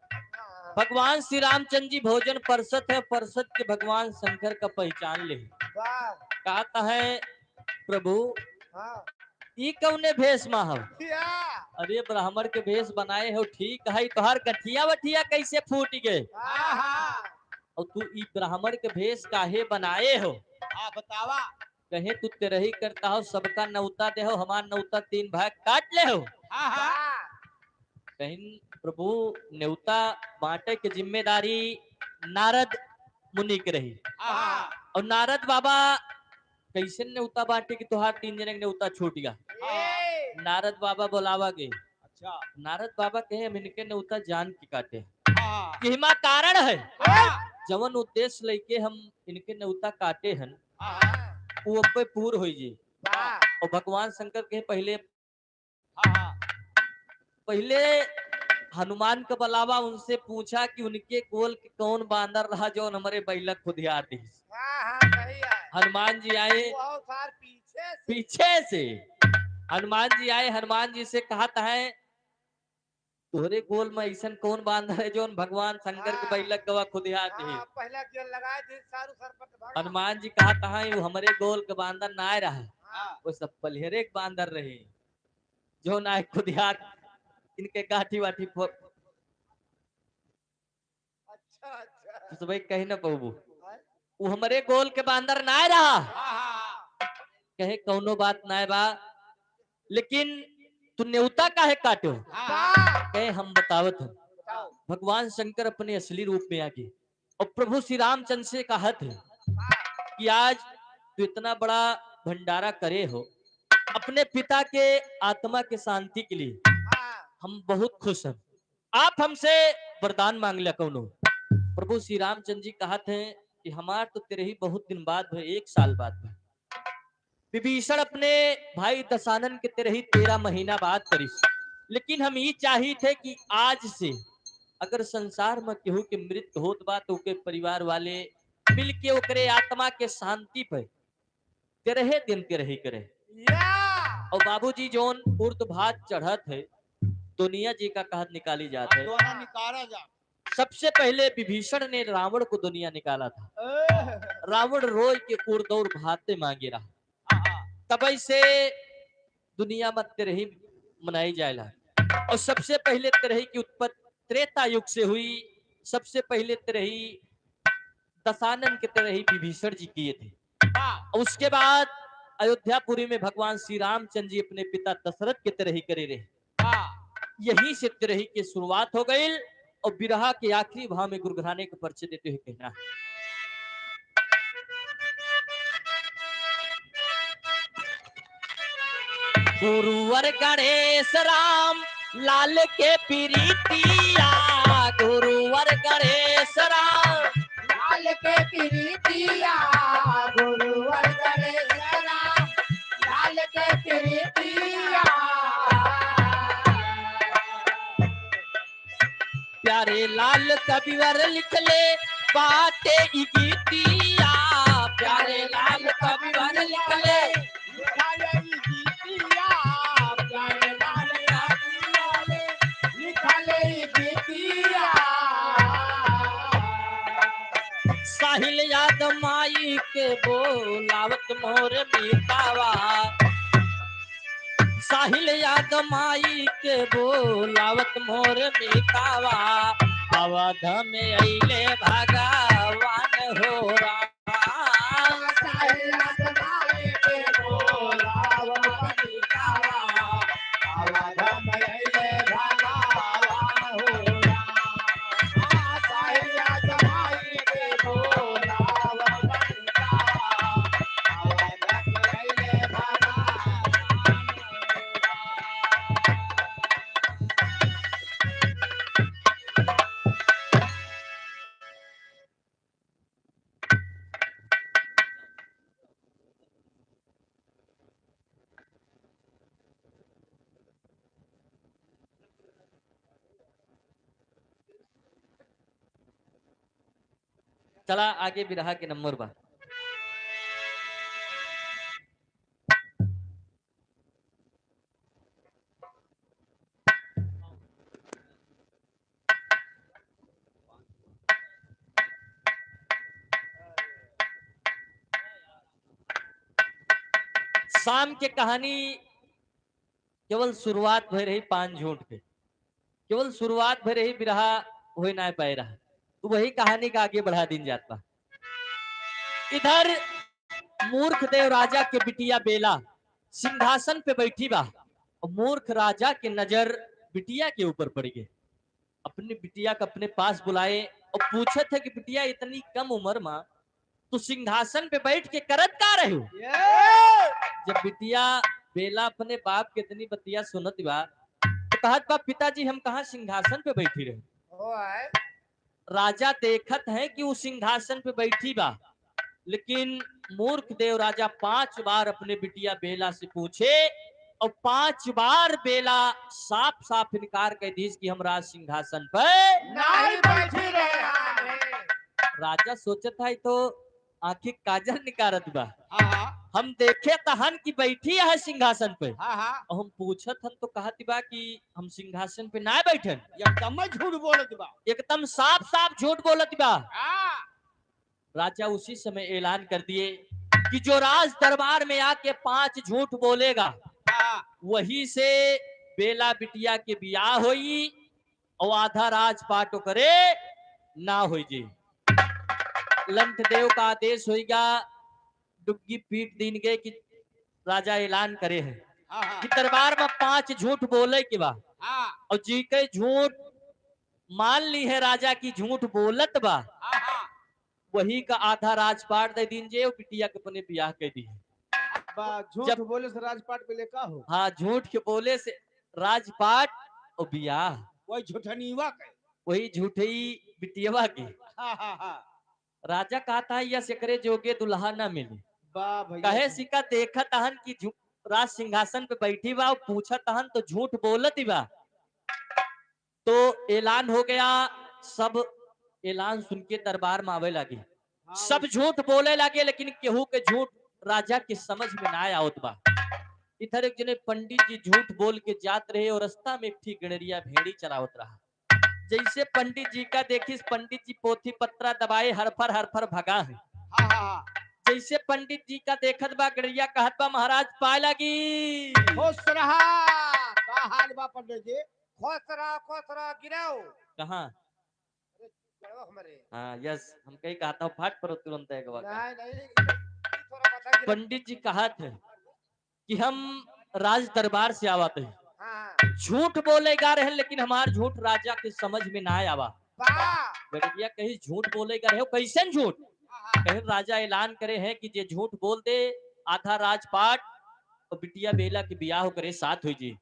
भगवान श्री रामचंद्र जी भोजन परसत है, परसत के भगवान शंकर का पहिचान ले। वाह। कहत है, "प्रभु, हाँ। ई कौने भेष मा हौ?" या। "अरे, ब्राह्मण के भेष बनाए हो, ठीक है, तोहार गठिया वठिया कैसे फूट गए? हाँ, हाँ। और तू ई ब्राह्मण के भेष काहे बनाए हो?" हाँ, बतावा। कहे, "तू तेरही करता हो, सबका नौता दे हो, हमार नौता तीन भाग काट ले हो।" हाँ, हाँ। कहिन, "प्रभु, नेवता बांटे के जिम्मेदारी नारद मुनि के रही।" हाँ। और नारद बाबा कैसे नेवता बांटे कि तोहार तीन जने के नेवता छूट गया? ए। नारद बाबा बोलावा गए। अच्छा। नारद बाबा कहे, "हम इनके नेवता जान के काटे हैं।" हाँ। यही मा कारण है। हाँ। जवन उद्देश्य लेके हम इनके नेवता काटे हन, हाँ। वो अब पूर होई जी। वाह। और भगवान शंकर के पहले हाँ, हाँ। पहले हनुमान के बुलावा, उनसे पूछा कि उनके गोल के कौन बांदर रहा जौन हमरे बैलक खुदियार दिस। हाँ, हाँ, सही है। हनुमान जी आए। वो सार पीछे पीछे से हनुमान जी आए, हनुमान जी से कहत है, "तोहरे गोल में अइसन कौन बांदर है जौन भगवान शंकर के हाँ। बैलक गवा खुदियात है?" हाँ, पहला गेंद लगाए थे, सारू सरपट भागा। हनुमान जी कहत है, "वो हमरे गोल के बांदर नाय रहा, हाँ। वो सब पलहरे के बांदर रहे, जौन आए खुदियात इनके गाठी वाठी फो-" अच्छा, अच्छा। तो भाई कही ना पउबू। हाँ। वो हमरे गोल के बांदर नाय रहा। हाँ, हाँ, हाँ। कहे, "कौनो बात नाय बा, लेकिन तू नेवता काहे काटो?" हाँ। कहे, "हम बतावत हन।" बताओ। भगवान शंकर अपने असली रूप में आगे और प्रभु श्री रामचंद्र से कहत है कि आज तू इतना बड़ा भंडारा करे हो, अपने पिता के आत्मा के शांति के लिए हाँ। हम बहुत खुश हैं। आप हमसे वरदान मांग लिया कौनो। प्रभु श्री रामचंद्र जी कहत हैं कि हमार तो तेरे ही बहुत दिन बाद भय, एक साल बाद भय। विभीषण अपने भाई दशानन के तेरे ही तेरह महीना बाद करिस, लेकिन हम ई चाहित है कि आज से अगर संसार में केहू के मृत्यु होत बा तो ओके परिवार वाले मिलके ओकरे आत्मा के शांति पे तेरहे दिन तेरही करे। या! और बाबूजी जौन ऊर्ध्वभात चढ़त है, दुनिया जी का कहत निकाली जात है। दोनों निकाला जा। सबसे पहले विभीषण ने रावण को दुनिया निकाला था। ओह! रावण रोय के ऊर्ध्वभात मांगे रहा। हाँ, हाँ। तब से दुनिया में तेरही मनाई जाएला। और सबसे पहले तेरही की उत्पत्ति त्रेता युग से हुई। सबसे पहले तेरही दशानन के तेरही विभीषण जी किए थे। हाँ। और उसके बाद अयोध्यापुरी में भगवान श्री रामचंद्र जी अपने पिता दशरथ के तेरही करे रहे। हाँ। यहीं से तेरही के शुरुआत हो गई और बिरहा के आखिरी भाव में गुरु घराने के परिचय देते हुए कहना है। गुरुवर गणेश राम लाल के प्रीतिया, गुरुवर गणेश राम लाल के प्रीतिया, गुरुवर गणेश राम लाल के प्रीतिया। प्यारे लाल कविवर लिखले बाटे ई गीतिया, प्यारे लाल कविवर लिखले लिखले ई गीतिया, प्यारे लाल कविवर लिखले ई गीतिया। साहिल याद माई के बोलावत मोर मीतावा, साहिल याद माई के बोलावत मोर मीतावा, अवध में अइले भगवान हो राम। साहिल याद माई के बोलावत मीतावा, अवध में अइले भगवान हो राम। साहिल याद माई के बोलावत चला आगे बिरहा के नंबर बा। शाम के कहानी केवल शुरुआत भय रही पान झूठ के, केवल शुरुआत भय रही बिरहा होय ना पाए रहा, तो वही कहानी का आगे बढ़ा दिन जात बा। इधर मूर्ख देव राजा के बिटिया बेला सिंहासन पे बैठी बा और मूर्ख राजा के नजर बिटिया के ऊपर पड़ गए। अपनी बिटिया के अपने पास बुलाए और पूछत है कि बिटिया, इतनी कम उम्र में तू सिंहासन पे बैठ के करत का रहे हो? जब बिटिया बेला अपने बाप के इतनी बतिया सुनत बा तो कहत बा, पिताजी हम कहाँ सिंहासन पे बैठी रहे। राजा देखत है कि वो सिंहासन पे बैठी बा, लेकिन मूर्ख देव राजा पांच बार अपने बिटिया बेला से पूछे और पांच बार बेला साफ साफ इनकार कर दीस कि हम राज सिंहासन पे नहीं बैठी रहे। राजा सोचत है तो आँखी काजर निकारत बा। हाँ। हम देखे तहन कि बैठी है सिंहासन पे। हाँ, हाँ। और हम पूछत हन तो कहत बा कि हम सिंहासन पे ना बैठन। एकदम झूठ बोलत बा। एकदम साफ साफ झूठ बोलत बा। हाँ। राजा उसी समय ऐलान कर दिए कि जो राज दरबार में आके पांच झूठ बोलेगा, हाँ। वही से बेला बिटिया के बियाह होई और आधा राजपाट ओकरे ना होई जी। लंठदेव का आदेश होइगा, डुग्गी पीट दीन गए कि राजा ऐलान करे है हाँ, हाँ। कि दरबार में पांच झूठ बोले के बा। हाँ। और जी के झूठ मान ली है राजा की झूठ बोलत बा, हाँ, हाँ। वही का आधा राजपाट दे दीन जे, बिटिया के अपने बियाह कर दी। बा, झूठ जब बोले से राजपाट मिले का हो? हाँ, झूठ के बोले से राजपाट और बियाह। वही झूठनिया के। वही झूठई बिटियवा के। हाँ, हाँ, हाँ। राजा कहत है, "यस एकरे जोगे दुल्हा ना मिली।" वाह भैया। कहे सिका देखत हन कि झू-, राज सिंहासन पे बैठी बा, पूछत हन तो झूठ बोलत ही बा। तो ऐलान हो गया, सब ऐलान सुन के दरबार में आवे लागे। हाँ, सब झूठ बोले लागे, लेकिन केहू के झूठ राजा के समझ में ना आवत बा। इधर एक जने पंडित जी झूठ बोल के जात रहे और रास्ता में एक ठी गड़ेरिया भेड़ी चरावत रहा। जैसे पंडित जी का देखिस, पंडित जी पोथी पत्रा दबाए हरफर हरफर भगा है। हाँ, हाँ, हाँ। जैसे पंडित जी का देखत बा गड़ेरिया, कहत बा, "महाराज पाए लागी।" खुश रहा। का हाल बा पंडित जी? खुश रहा, खुश रहा, गिराओ। कहाँ? अरे, गिराओ हमारे। हाँ, यस, हम कहीं कहत हूँ, फाट पर तुरंत एक बार। नहीं, नहीं, थोड़ा पता गिरा। पंडित जी कहत है, कि हम राज दरबार से आवत है। हाँ। झूठ बोले गा रहे, लेकिन हमार झूठ राजा के समझ में ना आवा। वाह। गड़ेरिया कही, "झूठ बोले गा रहे हो, कैसन झूठ?" हाँ, हाँ। कहे, "राजा ऐलान करे हैं कि जे झूठ बोल दे, आधा राजपाट और बिटिया बेला के बियाह करे साथ हुई जी।"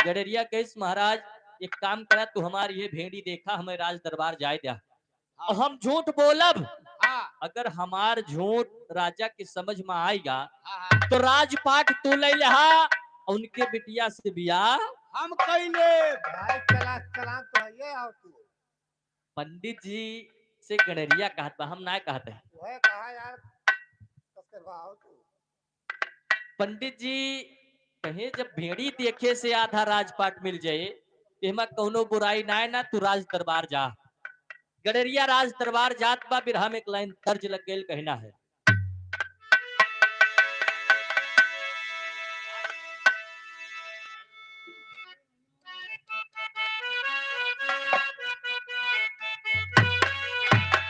गड़ेरिया कहिस, "महाराज, एक काम करा, तू हमार ये भेड़ी देखा, हमें राज दरबार जाए द्या।" हाँ। और हम झूठ बोलब, हाँ। अगर हमार झूठ राजा के समझ में आएगा, हाँ, हाँ। तो राजपाट तू ले लेहा, उनके बिटिया से बियाह हम कइले। भाई चला, चला तो ये आओ तू। पंडित जी से गड़ेरिया कहत बा, हम ना कहत है। वह कहा यार, तस्कर बा, आओ तू। पंडित जी कहे, "जब भेड़ी देखे से आधा राजपाट मिल जाए, एमा कौनो बुराई ना है, ना तू राज दरबार जा।" गड़ेरिया राज दरबार जात बा, बिरहा में एक लाइन तर्ज लग गइल, कहना है।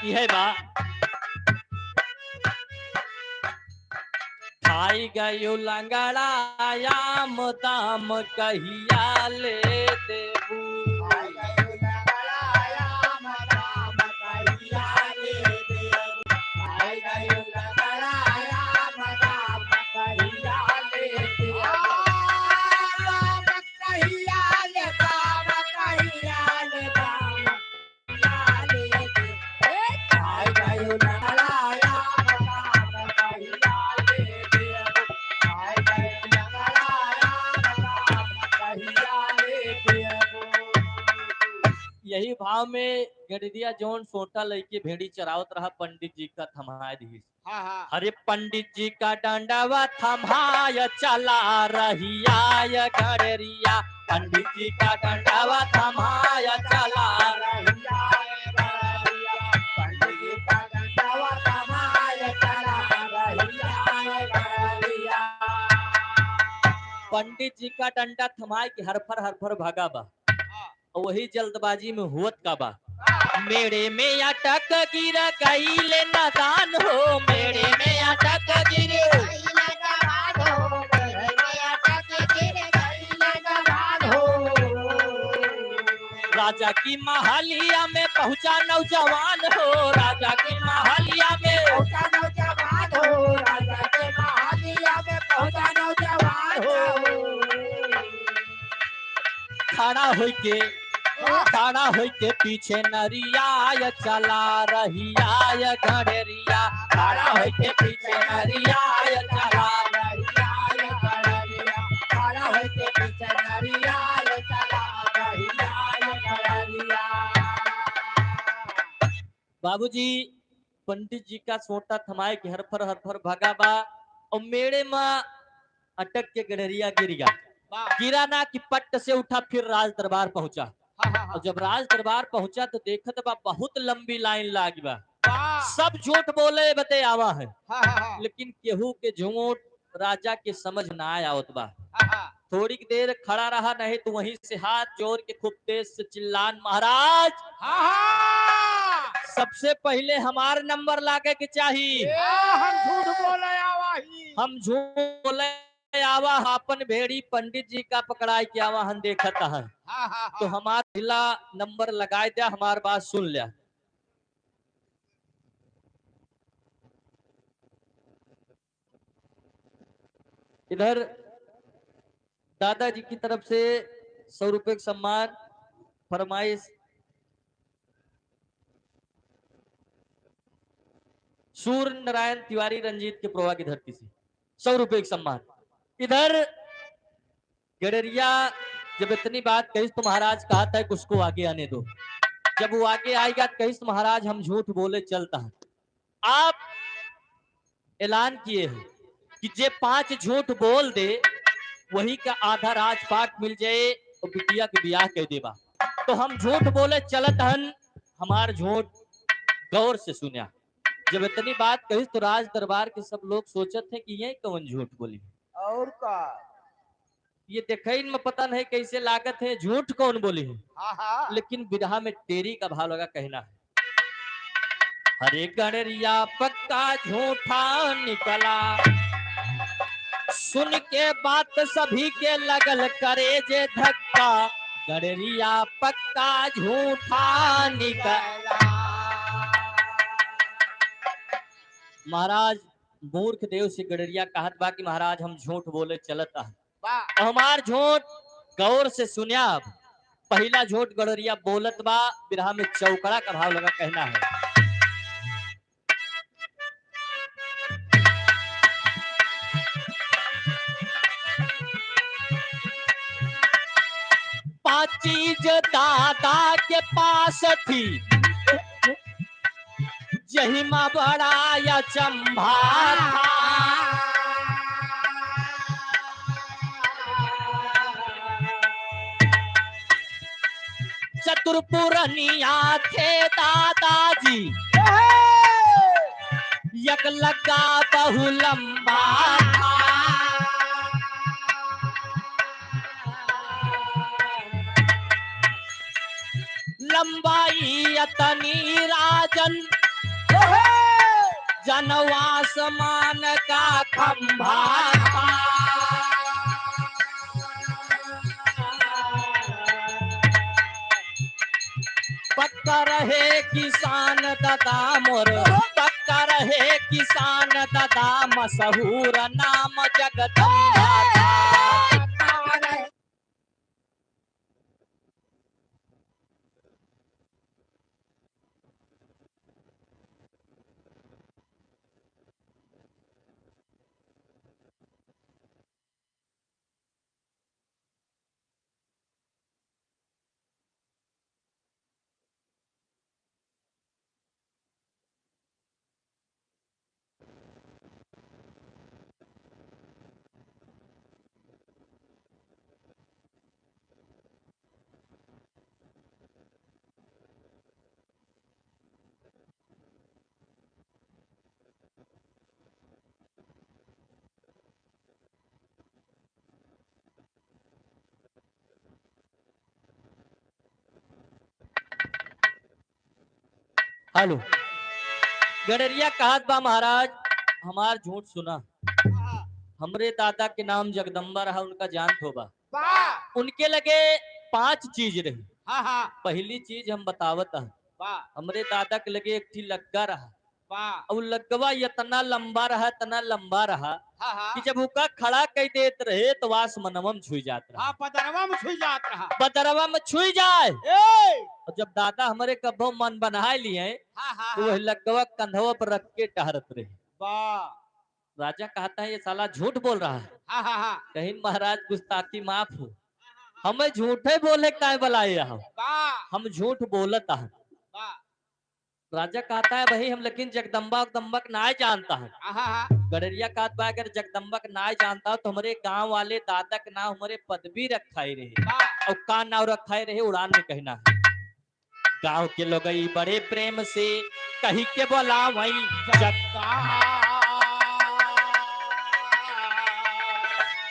इहे बा। खाई गयो लंगड़ा आम दाम कहिया ले देबू। यही भाव में गड़ेरिया जौन सोटा लइके भेड़ी चरावत रहा, पंडित जी का थमाए दिहिस। हाँ, हाँ। अरे पंडित जी का डंडवा थमाय चला रहिया ये गड़ेरिया, पंडित जी का डंडवा थमाय चला रहिया ये गड़ेरिया, पंडित जी का डंडवा थमाय चला रहिया ये गड़ेरिया। पंडित जी का डंडा थमाए के हरफर हरफर भागा बा। हाँ। और वही जल्दबाजी में हुअत का बा। मेड़े में अटक गिर गइल नादान हो, मेड़े में अटक गिर। राजा की महलिया में पहुंचा नौजवान हो, राजा की महलिया में पहुंचा नौजवान हो, राजा की महलिया में पहुंचा नौजवान हो। खड़ा होइके, खड़ा होइके पीछे नरियाय चला रहियाय गड़ेरिया, खड़ा होइके पीछे नरियाय चला रहियाय गड़ेरिया, खड़ा होइके पीछे नरियाय चला रहियाय गड़ेरिया। बाबूजी, पंडित जी का सोटा थमाए के हरफर हरफर भगा बा। और मेड़े मा अटक के गड़रिया गिर गया। वाह। गिरा ना कि पट्ट से उठा, फिर राज दरबार पहुंचा। हाँ, हाँ, हाँ। और जब राज दरबार पहुंचा तो देखत बा बहुत लंबी लाइन लाग बा। वाह। सब झूठ बोले बदे आवा है। हाँ, हाँ, हाँ। लेकिन केहू के झूठ राजा के समझ ना आवत बा। हाँ, हाँ। थोड़ी देर खड़ा रहा, नहीं तो वहीं से हाथ जोड़ के खूब तेज से चिल्लान, "महाराज, हाँ, हाँ। सबसे पहिले हमार नंबर लागे के चाही।" ए, हम झूठ बोले आवा ही। हम झूठ बोले आवा, आपन भेड़ी पंडित जी का पकड़ाई के आवा, हम देखत हन। हाँ, हाँ, हाँ। तो हमार पहिला नंबर लगाए द्या, हमार बात सुन ल्या। इधर दादाजी की तरफ से सौ रुपए का सम्मान, फरमाइश सूर्य नारायण तिवारी रंजीत के प्रोवा की धरती से सौ रुपए का सम्मान। इधर गड़रिया जब इतनी बात कहिस तो महाराज कहत है कि उसको आगे आने दो। जब वो आगे आएगा तो कहिस तो महाराज हम झूठ बोले चलता है। आप ऐलान किए हैं कि जे पांच झूठ बोल दे, वही का आधा राजपाट मिल जाए और बिटिया के बियाह कइ देबा। तो हम झूठ बोले चलत हन, हमार झूठ गौर से सुन्या। जब इतनी बात कहिस तो राज दरबार के सब लोग सोचत हैं कि ये कौन झूठ बोली। और का? ये देखइन में पता नहीं कैसे लागत है, झूठ कौन बोली है। हाँ, हाँ। लेकिन बिरहा में टेरी का भाव लगा कहना है। अरे गड़रिया पक्का झूठा निकला, सुन के बात सभी के लगल करेजे धक्का, गड़रिया पक्का झूठा निकला। महाराज मूर्ख देव से गड़रिया कहत बा कि महाराज हम झूठ बोले चलत हन। वाह। हमार झूठ गौर से सुन्या। पहिला झूठ गड़रिया बोलत बा, बिरहा में चौकड़ा का भाव लगा कहना है। पाँच चीज दादा के पास थी, जहिमा बड़ा अचंभा था। चतुर पुरनिया थे दादाजी, एक लग्गा बहु लंबा था। लंबाई अतनी राजन, जन आसमान का खंभा। पक्का रहे किसान दादा मोर, पक्का रहे किसान दादा, मशहूर नाम जगदम्बा। हेलो, गड़रिया कहत बा, महाराज, हमार झूठ सुना। हमरे दादा के नाम जगदम्बा रहा, उनका जानत होबा। वाह। उनके लगे पांच चीज रही। हाँ, हाँ। पहली चीज हम बतावत हन। वाह। हमरे दादा के लगे एक ठी लग्गा रहा। वाह। और लग्गवा इतना लंबा रहा, इतना लंबा रहा हाँ, हाँ। कि जब ओका खड़ा कइ देत रहे तो आसमनवा में छुई जात रहा। हाँ, बदरवा में छुई जात रहा। बदरवा में छुई जाए। ए! और जब दादा हमरे कब्बो मन बनाए लिए हाँ, हाँ, तो हाँ। वही लग्गवा कंधवा पर रख के टहरत रहे। वाह। राजा कहता है, "ये साला झूठ बोल रहा है।" हाँ, हाँ, हाँ। कहिन, "महाराज, गुस्ताखी माफ हो, हमें झूठे बोले का बुलाए हो? वाह। हम झूठ बोलत हन।" वाह। राजा कहता है, "भाई, हम लेकिन जगदम्बा उगदम्बा के नाय जानता है।" हाँ, हाँ, हाँ। गड़रिया कहत बा, अगर जगदम्बा के नाय जानता हो तो हमरे गाँव वाले दादा के नाम हमरे पदवी रखाई रहे। वाह। और का नाम रखाई रहे, उड़ान में कहना है। गाँव के लोगई बड़े प्रेम से कही के बोलावई जग-,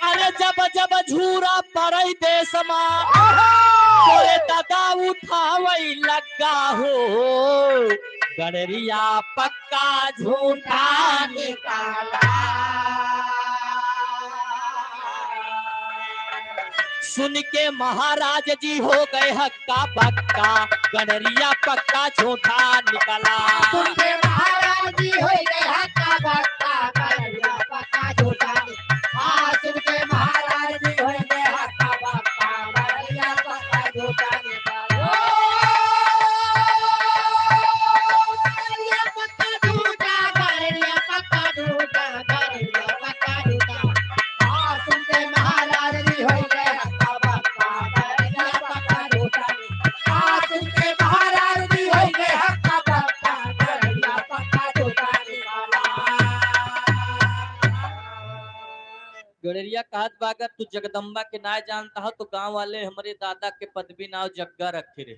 अरे जब जब झूरा पड़ई देश मा, तोरे दादा उठावई लग्गा हो, गड़रिया पक्का झूठा निकाला। सुन के महाराज जी हो गए हक्का बक्का, गड़रिया पक्का झूठा निकला। सुन के महाराज जी हो गए हक्का बक्का, गड़रिया पक्का झूठा निकला। हाँ, सुन के महाराज जी हो गए हक्का बक्का, गड़रिया पक्का झूठा निकला। ओ, गड़रिया पक्का झूठा, गड़रिया पक्का झूठा, गड़रिया पक्का झूठा। हाँ, सुन के महाराज जी होई गए हक्का बक्का, गड़रिया पक्का झूठा। हाँ, सुन के महाराज जी होई गए हक्का बक्का, गड़रिया पक्का झूठा निकाला। गड़रिया कहत बा, अगर तू जगदम्बा के ना जानता हो तो गांव वाले हमरे दादा के पदवी नाव जग्गा रखे रहे।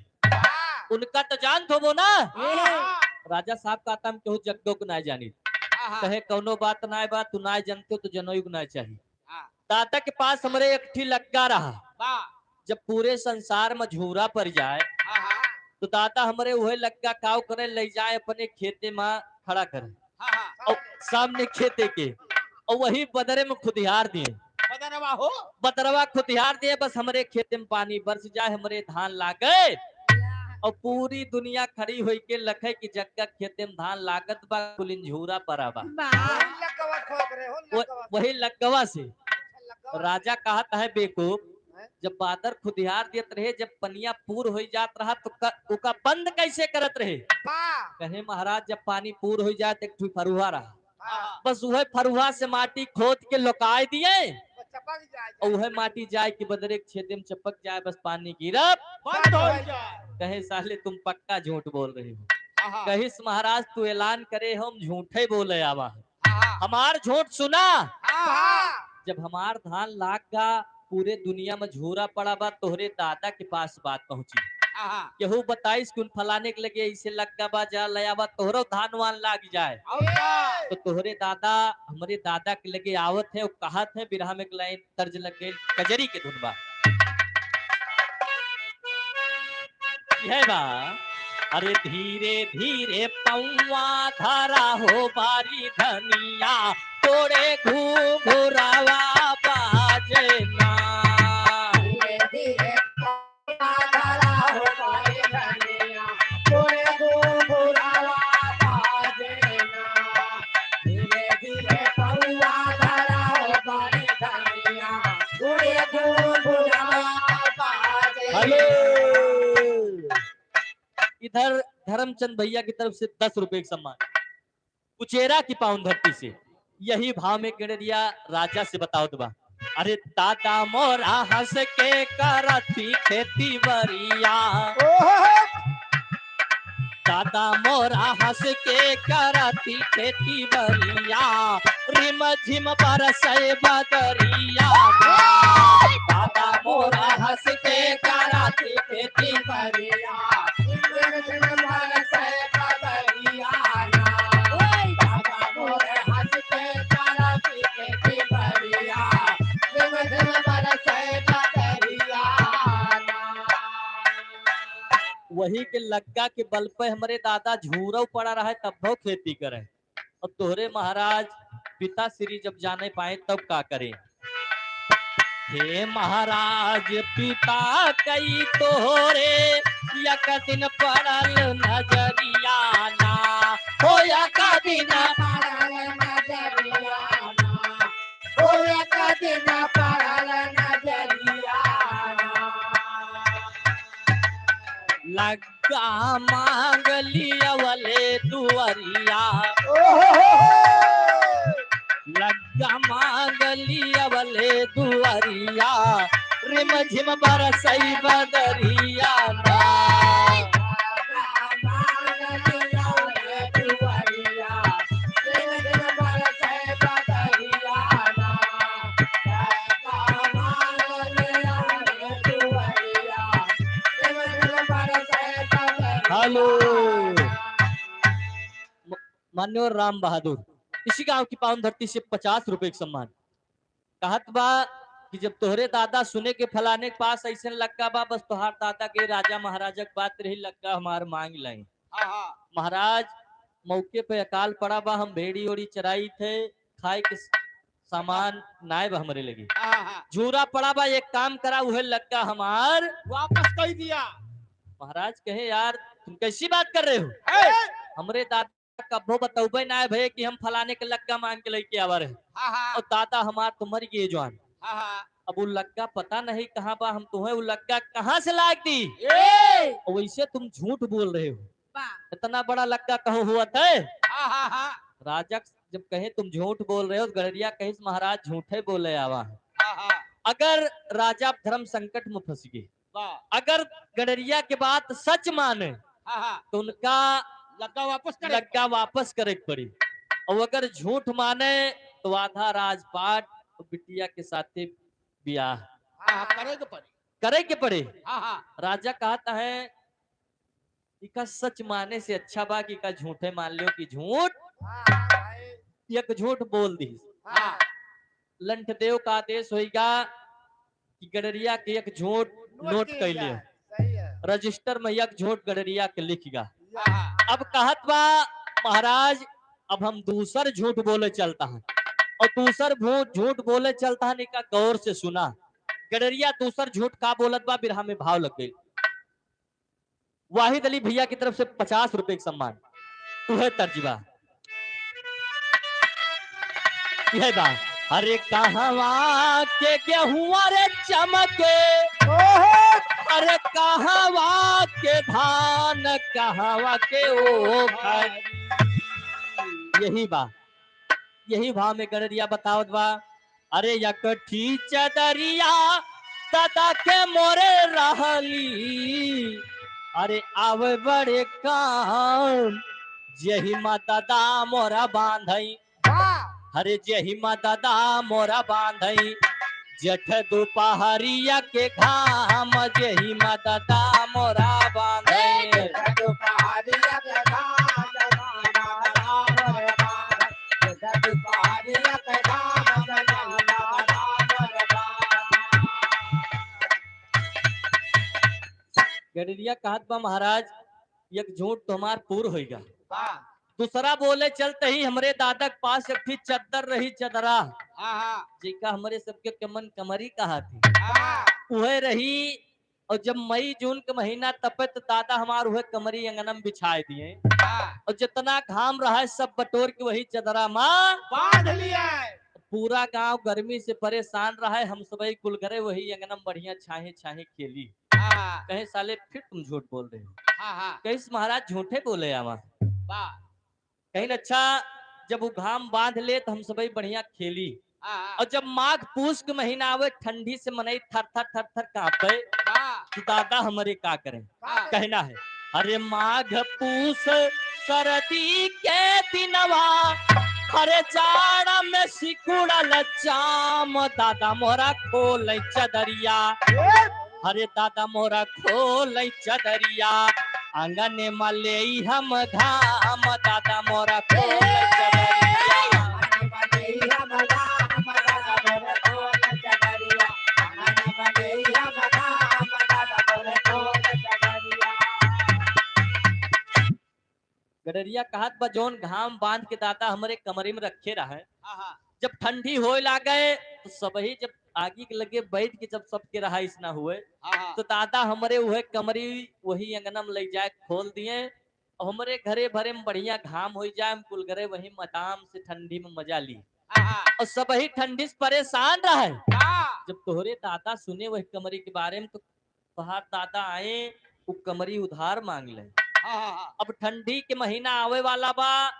उनका तो जानत होबो ना? हाँ। राजा साहब कहता, हम केहू जग्गो के ना जानी। हाँ, हाँ। कहे, कौनो बात ना बा, तू ना जानते हो तो जनोई के ना चाही। हाँ। दादा के पास हमरे एक ठी लग्गा रहा। वाह। जब पूरे संसार में झूरा पड़ जाए, हाँ, हाँ। तो दादा हमरे उहे लग्गा काव करे, ले जाए अपने खेते में खड़ा करे। हाँ, हाँ। और सामने खेते के, और वही बदरे में खुदिहार दिए। बदरवा हो? बदरवा खुदिहार दिए, बस हमरे खेते में पानी बरस जाए, हमरे धान लागे। और पूरी दुनिया खड़ी होई के लखे कि जग्गा खेते में धान लागत बा, कुलिन झूरा पड़ा बा। वाह। वही लग्गवा खोद रहे हो, वो, लग्गवा। वही लग्गवा से। अच्छा, लग्गवा। राजा कहत है, बेवकूफ, हैं? जब बादर खुदिहार देत रहे, जब पनिया पूर होई जात रहा, तो क-, ओका बंद कैसे करत रहे? हाँ। कहे, महाराज, जब पानी पूर होई जाए, तो एक ठो फरुहा रहा। हाँ। बस उहे फरुहा से माटी खोद के लुकाए दिए। वो चपक जाए, और उहे माटी जाए कि बदरे के छेदे में चपक जाए, बस पानी गिरब बंद हो जाए। कहे, साले, तुम पक्का झूठ बोल रहे हो। हाँ, हाँ। कहिस, महाराज, तू ऐलान करे, हम झूठे बोले आवा है। हाँ। हमार झूठ सुना। हाँ, हाँ। जब हमार धान लाग गा, पूरे दुनिया में झूरा पड़ा बा, तोहरे दादा के पास बात पहुंची। हाँ, हाँ। केहू बताइस कि उन फलाने के लगे ऐसे लग्गा बा, जा ले आवा, तोहरो धान वान लाग जाए। और का? तो तोहरे दादा, हमरे दादा के लगे आवत है, वो कहत है, बिरहा में एक लाइन तर्ज लग गई, कजरी के धुन बा। है बा। अरे धीरे धीरे पौवा धरा हो बारी धनिया, तोरे घुघुरावा बाजे ना। धीरे धीरे पौवा धरा हो बारी धनिया, तोरे घुघुरावा बाजे ना। धीरे धीरे पौवा धरा हो बारी धनिया, तोरे घुघुरावा बाजे ना। हेलो। इधर धर्मचंद भैया की तरफ से दस रुपए का सम्मान, कुचेरा की पावन धरती से। यही भाव में गड़रिया राजा से बतावत बा। अरे दादा मोरा हंस के करती खेती बरिया। ओहो। दादा मोरा हंस के करती खेती बरिया, रिम झिम बरसै बदरिया। दादा मोरा हंस के करती खेती बरिया, रिम झिम बरसै बदरिया ना। दादा मोरा हंस के करती खेती बरिया, रिम झिम बरसै बदरिया ना। वही के लग्गा के बल पे हमरे दादा झूरव पड़ा रहे, तब वो खेती करे। अब तोहरे महाराज पिताश्री जब जाने पाए, तब का करे? हे महाराज पिता कई तोहरे, एक दिन पड़ल नजरिया ना। हो एक दिन पड़ल नजरिया ना। हो एक दिन पड़ल नजरिया ना। लग्गा मांग लियवले दुअरिया। ओहो। लग्गा मांग लियवले दुअरिया, रिम झिम बरसै बदरिया ना। लग्गा मांग लियवले दुअरिया, रिम झिम बरसै हेलो। म-, मान्यवर राम बहादुर, इसी गांव की पावन धरती से पचास रुपए का सम्मान। कहत बा कि जब तोहरे दादा सुने के फलाने के पास ऐसे लग्गा बा, बस तोहार दादा के राजा महाराजा के बात रही, लग्गा हमार मांग लें। हाँ, हाँ। महाराज, मौके पे अकाल पड़ा बा, हम भेड़ी ओड़ी चराई थे, खाए के स-, सामान नाय बा हमरे लगे। हाँ, हाँ। झूरा पड़ा बा, एक काम करा, उहे लग्गा हमार वापस कई दिया। महाराज कहे, "यार, तुम कैसी बात कर रहे हो? ए! हमरे दादा कब्बो बतौबे ना है भैया कि हम फलाने के लग्गा मांग के लेके आवा रहे। हाँ, हाँ। और दादा हमार तो मर गए जवान। हाँ, हाँ। अब वो लग्गा पता नहीं कहाँ बा, हम तुम्हें वो लग्गा कहाँ से लाग दी? ए! और वैसे तुम झूठ बोल रहे हो। बा। इतना बड़ा लग्गा कहो हुआ था?" हाँ, हाँ, हाँ। राजा जब कहे, "तुम झूठ बोल रहे हो," तो गड़रिया कहे, "महाराज झूठे बोले आवा है।" हाँ, हाँ। अगर राजा धर्म संकट में फंस गए, वाह। अगर गड़रिया के बात सच माने, हाँ, हाँ। तो उनका लग्गा वापस करे के लग्गा पड़ी। वापस करे के पड़ी। और अगर झूठ माने, तो आधा राजपाट और बिटिया के साथे ब्याह हाँ, हाँ, करे के पड़ी। करे के पड़ी। हाँ, हाँ। राजा कहता है, "इका सच माने से अच्छा बा कि इका झूठे मान लियो कि झूठ।" हाँ, हाँ, भाई। एक झूठ बोल दी। हाँ। लंठदेव का आदेश होइगा कि गड़रिया के एक झूठ नोट नोट कइल कइले। जाए। सही है। रजिस्टर में एक झूठ गड़रिया के लिख गा। हाँ। अब कहत बा, "महाराज, अब हम दूसर झूठ बोले चलता है।" और दूसर भू-, झूठ बोले चलता है, इका गौर से सुना। गड़रिया दूसर झूठ का बोलत बा, बिरहा में भाव लग गइल। वाहिद अली भैया की तरफ से पचास रुपए का सम्मान। उहे तर्ज बा। यह बा। अरे कहवा के गेहुआ रे चमके, ओहो! अरे कहवा के धान, कहवा के ओखर। यही बा। यही भाव में गड़रिया बतावत बा, "अरे एकठी चदरिया दादा के मोरे रहली, अरे आवे बड़े काम, जेही मा दादा मोरा बांधई।" वाह! "अरे जेही मा दादा मोरा बांधई, जेठ दुपहरिया के घाम, जेही मा दादा मोरा बांधई।" जेठ दुपहरिया के घाम, जेही मा दादा मोरा बांधई। गड़रिया कहत बा, "महाराज, एक झूठ तो हमार पूर होइगा।" हाँ। दूसरा बोले चलते ही हमरे दादा के पास एक ठी चद्दर रही, चदरा। हाँ, हाँ। जेका हमरे सबके कमन कमरी कहा थी। हाँ। उहे रही और जब मई जून के महीना तपे, तो दादा हमार उहे कमरी अंगनम बिछाए दिए। हाँ। और जितना घाम रहा है, सब बटोर के वही चदरा मा बांध लिया है। पूरा गांव गर्मी से परेशान रहा है, हम सबई कुल घरे वही अंगनम बढ़िया छाहे छाहे खेली। हाँ। कहे, "साले, फिर तुम झूठ बोल रहे हो।" हाँ, हाँ। कहिस, "महाराज, झूठे बोले आवा।" वाह। कहिन, "अच्छा, जब वो घाम बांध ले, तो हम सबई बढ़िया खेली।" हाँ, हाँ। और जब माघ पूस के महीना आवे, ठंडी से मनई थर थर थर थर कांपे, हाँ। कि दादा हमरे का करें? हाँ। कहना है, "अरे माघ पूस सर्दी के दिनवा, अरे जाड़ा में सिकुड़ल चाम, दादा मोरा खोल चदरिया।" अरे दादा मोरा खोल चदरिया, आंगन में लेई हम घाम, दादा मोरा खोल चदरिया। गड़रिया कहत बा, जौन घाम बांध के दादा हमरे कमरे में रखे रहे, हाँ, हाँ। जब ठंडी होए लागे, तो सबही जब आगी के लगे बैठ के जब सबके रहाइश ना हुए, हाँ, हाँ। तो दादा हमरे उहे कमरी वही अंगना में ले जाए खोल दिए, और हमरे घरे भरे में बढ़िया घाम होई जाए, हम कुल घरे वही मदाम से ठंडी में मजा ली। हाँ, हाँ। और सबही ठंडी से परेशान रहे। हाँ। जब तोहरे दादा सुने वही कमरी के बारे में, तो तोहार दादा आए, उ कमरी उधार मांग ले। हाँ, हाँ, हाँ। अब ठंडी के महीना आवे वाला बा,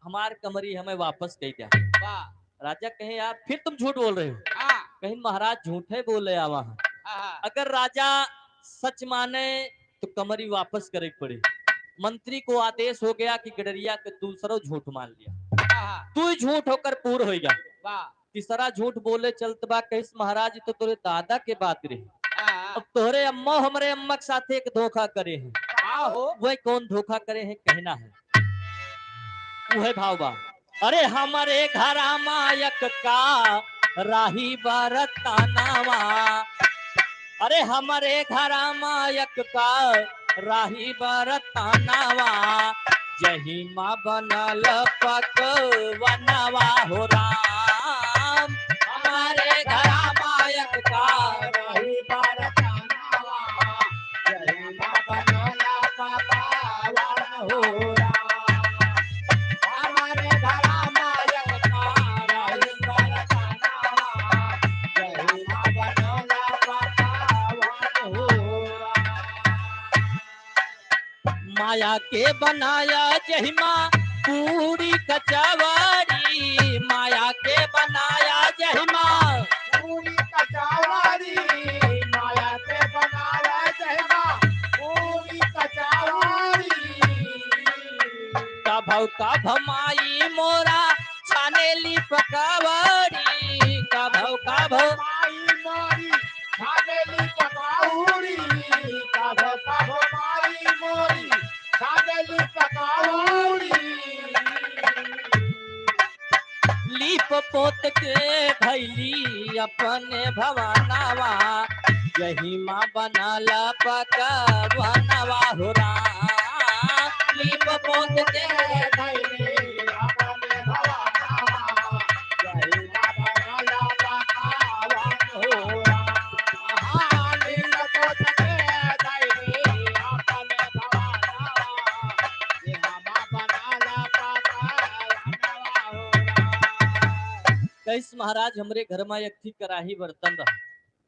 हमार कमरी हमें वापस कई द्या। वाह। राजा कहे, "यार, फिर तुम झूठ बोल रहे हो।" हाँ। कहिन, "महाराज, झूठे बोले आवा हैं।" हाँ, हाँ। अगर राजा सच माने, तो कमरी वापस करे के पड़े। मंत्री को आदेश हो गया कि गड़रिया के दूसरो झूठ मान लिया। हाँ, हाँ। तू ही झूठ होकर पूर होइगा। वाह। तीसरा झूठ बोले चलत बा, कहिस, "महाराज, ई तो तोरे दादा के बात रही। हाँ, हाँ। अब तोहरे अम्मा हमरे अम्मा के साथे एक धोखा करे हैं।" हाँ। हो। वह कौन धोखा करे हैं, कहना है। वह भाव बा। अरे हमरे घरा मायक का राही बरतनवा, अरे हमरे घरा मायक का राही बरतनवा, जहिमा बनल पकवनवा हो राम। हमरे घरा मायक का राही बरतनवा, जहिमा बनल पकवन हो राम। हमरे घरा मायक का राही बरतनवा, जहिमा बनल पकवन हो राम। माया के बनाया जहिमा पूरी कचौड़ी, माया के बनाया जहिमा पूरी कचौड़ी, माया के बनाया जहिमा पूरी कचौड़ी। कभौ कभौ माई मोरा छानेली पकौड़ी, कभौ कभौ माई मोरी छानेली पकौड़ी, कभौ कभौ माई मोरी छानेली पकौड़ी। लीप पोत के धैली अपने भवनवा, जहिमा बनल पकवनवा हो राम। लीप पोत के धैली अपने भवनवा, जहिमा बनल पकवन हो राम। हाँ, लीप पोत के धैली अपने भवनवा, जहिमा बनल पकवनवा हो राम। कहिस महाराज, हमरे घर मा एक ठी कराही बर्तन रहा,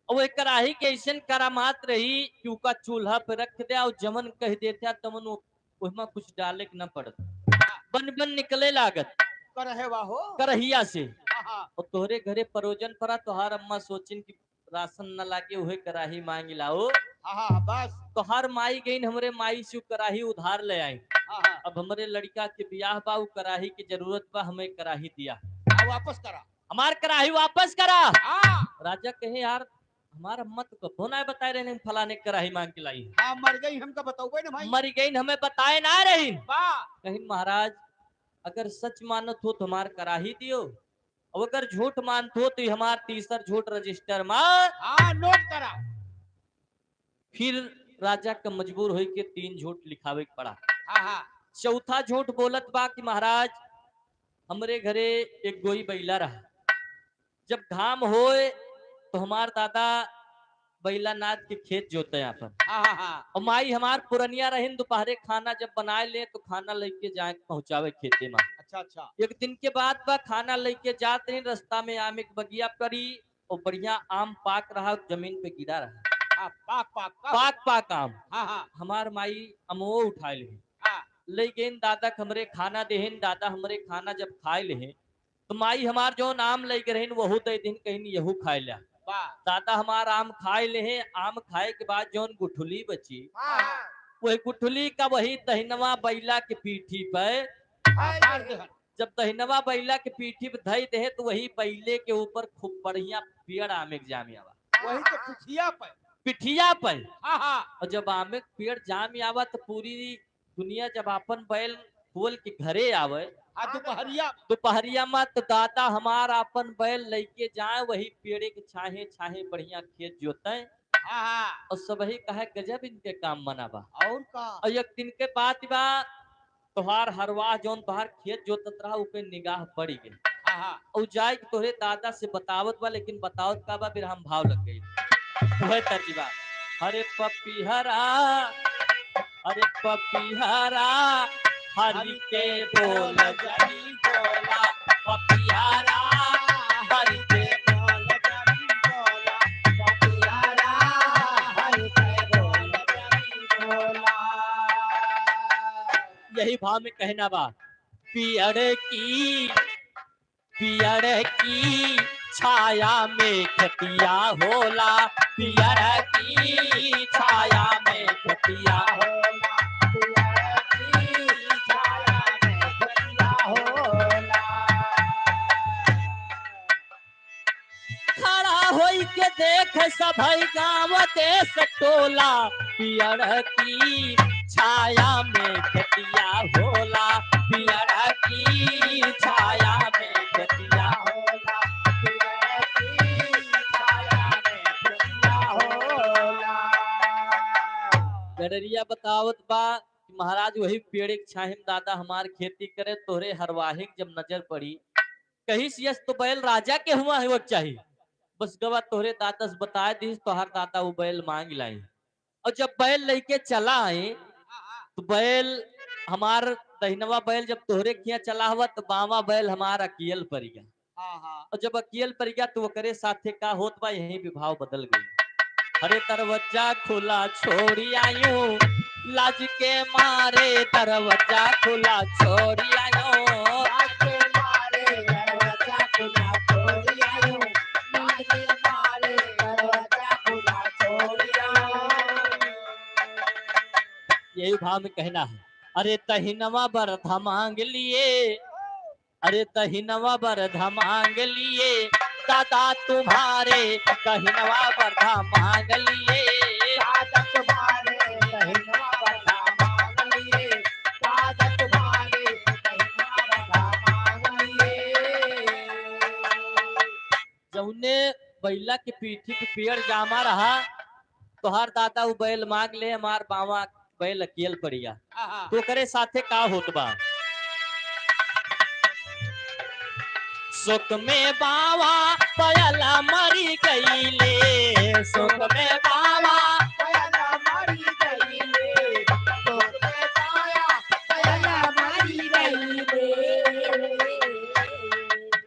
अउर वह कराही के अइसन करामात रही कि उका चूल्हा पे रख द्या अउर जमन कहि देत्या तमन वो, ओहमा कुछ डाले के न पड़त, बन बन निकले लागत करहे वाहो। करहिया से। हाँ, हाँ। अउर तोहरे घरे परोजन परा, तोहार अम्मा सोचिन कि राशन न लागे, उहे कराही मांगि लाओ। हाँ, हाँ, बस। तोहार माई गइन, हमरे माई से उ कराही उधार ले आइन। हाँ, हाँ। अब हमरे लड़िका के बियाह बा, उ कराही के जरूरत बा, हमें कराही दिया। हाँ, वापस करा। हमार कराही वापस करा। हाँ। राजा कहे, "यार, हमार अम्मा तो कबो ना बताए रहे, हम फलाने कराही मांग के लाई।" हाँ, मर गई, हमका बतौबे न भाई। मर गई, हमें बताए ना रही। बा। कहिन, "महाराज, अगर सच मानत हो तो हमार कराही दियो, अब अगर झूठ मानत हो तो ये हमार तीसर झूठ रजिस्टर मा।" हाँ, नोट करा। फिर राजा का मजबूर होई के तीन झूठ लिखावे के पड़ा। हाँ, हाँ। चौथा झूठ बोलत बा कि महाराज, हमरे घरे एक गोई बैला रहा, जब घाम होए तो हमार दादा बैला नाद के खेत जोते आपन। हाँ, हाँ, हाँ। अउर माई हमार पुरनिया रहिन, दोपहरे खाना जब बनाए ले तो खाना लइके जाए पहुँचावे खेते मा। अच्छा, अच्छा। एक दिन के बात बा, खाना लइके जात रहिन, रस्ता में आम एक बगिया पड़ी, अउर बढ़िया आम पाक रहा, जमीन पे गिरा रहा। हाँ, पाक, पाक, पाक। पाक, पाक आम। हाँ, हाँ। हमार माई अमवो उठाए लेहिन। हाँ। लइ गइन दादा के हमरे खाना देहिन, दादा हमरे खाना जब खाए लेहिन, तो माई हमार जौन आम लइ गए रहिन, वहू दइ दिहिन, कहिन, "यहू खाए ल्या।" वाह। दादा हमार आम खाए लेहे, आम खाए के बाद जौन गुठली बची, हाँ। वही गुठली का वही दहिनवा बैला के पीठी पे हाँ, फाड़ देहन। जब दहिनवा बैला के पीठी पे धइ देहे, तो वही बैले के ऊपर खूब बढ़िया पियड़ आम एक जाम आवा। वही तो पिठिया पे। पिठिया पे। हाँ, हाँ। अउर जब आम एक पियड़ जाम आवा, तो पूरी दुनिया जब आपन बैल खोल के घरे आवे, हाँ, दोपहरिया। दोपहरिया मा तो दादा हमार आपन बैल लइके जाए, वही पेड़े के छाहे छाहे बढ़िया खेत जोते। हाँ, हाँ। अउर सबही कहे, "गजब इनके काम मना बा।" अउर का? अउर एक दिन के बात बा, तोहार हरवाह जौन तोहार खेत जोतत रहा, ऊपे निगाह पड़ी गई। हाँ, हाँ। अउर जाए के तोहरे दादा से बतावत बा, लेकिन बतावत का बा, फिर हम भाव लग गई। वह तर्ज बा, "अरे पपिहरा, अरे पपिहरा, हरि के बोल जनी बोला, पपिहरा, हरि के बोल जनी बोला, पपिहरा, हरि के बोल जनी बोला।" यही भाव में कहना बा, पियड़ की, पियड़ की छाया में खेतिया होला, पियड़ की छाया में खेतिया होला, पियड़ की छाया में खेतिया होला। खड़ा होई के देख सभई गाँव देश टोला, पियड़ की छाया में खेतिया होला, पियरा की छाया में खेतिया होला, पियरा की छाया में खेतिया होला। गडरिया बतावत बा कि महाराज वही पेड़े के छाही में दादा हमार खेती करे, तोहरे हरवाही के जब नजर पड़ी, कहिस यस तो बैल राजा के हुआ होए के चाही। बस गवा तोहरे दादा से बताए दिस, तोहार दादा वो बैल मांग लाई। और जब बैल लेके चला आए, तो बैल हमार दहिनवा बैल जब तोहरे खिया चला हुआ, तो बावा बैल हमार अकियल पड़ गया। हाँ, हाँ। और जब अकियल पड़ गया, तो ओकरे साथे का होत बा, यही विभाव बदल गई। अरे दरवाजा खुला छोड़ी आयो, लाज के मारे दरवाजा खुला छोड़ी आयो। लाज के मारे दरवाजा खुला छोड़ी आयो, लाज के मारे दरवाजा खुला छोड़ी आयो। यही भाव में कहना है। अरे दहिनवा बरधा मांग लिए, अरे दहिनवा बरधा मांग लिए, दादा तुम्हारे दहिनवा बरधा मांग लिए। दादा तुम्हारे दहिनवा बरधा मांग लिए, दादा तुम्हारे दहिनवा बरधा मांग लिए। जौने बैला के पीठी पे पेड़ जामा रहा, तोहार दादा उ बैल मांग ले, हमार बावा बैल अकेल पड़िया। आहा। तो ओकरे साथे का होत बा? शोक में बावा बैला मरी गईले, शोक में बावा बैला मरी गईले, शोक में बावा बैला मरी गईले।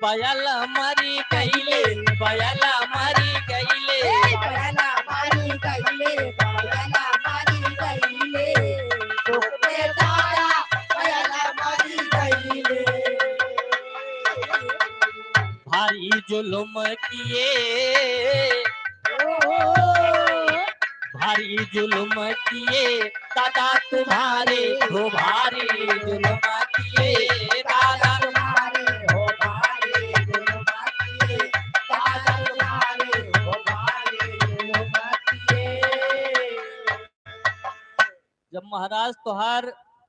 बयल मरी गईले, बयल मरी गईले। ए, बयल मरी गईले, बयल मरी गईले। तोके दाया बयल मरी गईले। भारी जुलुम किए। ओ। भारी जुलुम किए दादा तुम्हारे, हो भारी जुलुम किए दादा तुम्हारे, हो भारी जुलुम किए दादा तुम्हारे, हो भारी जुलुम किए। जब महाराज तोहार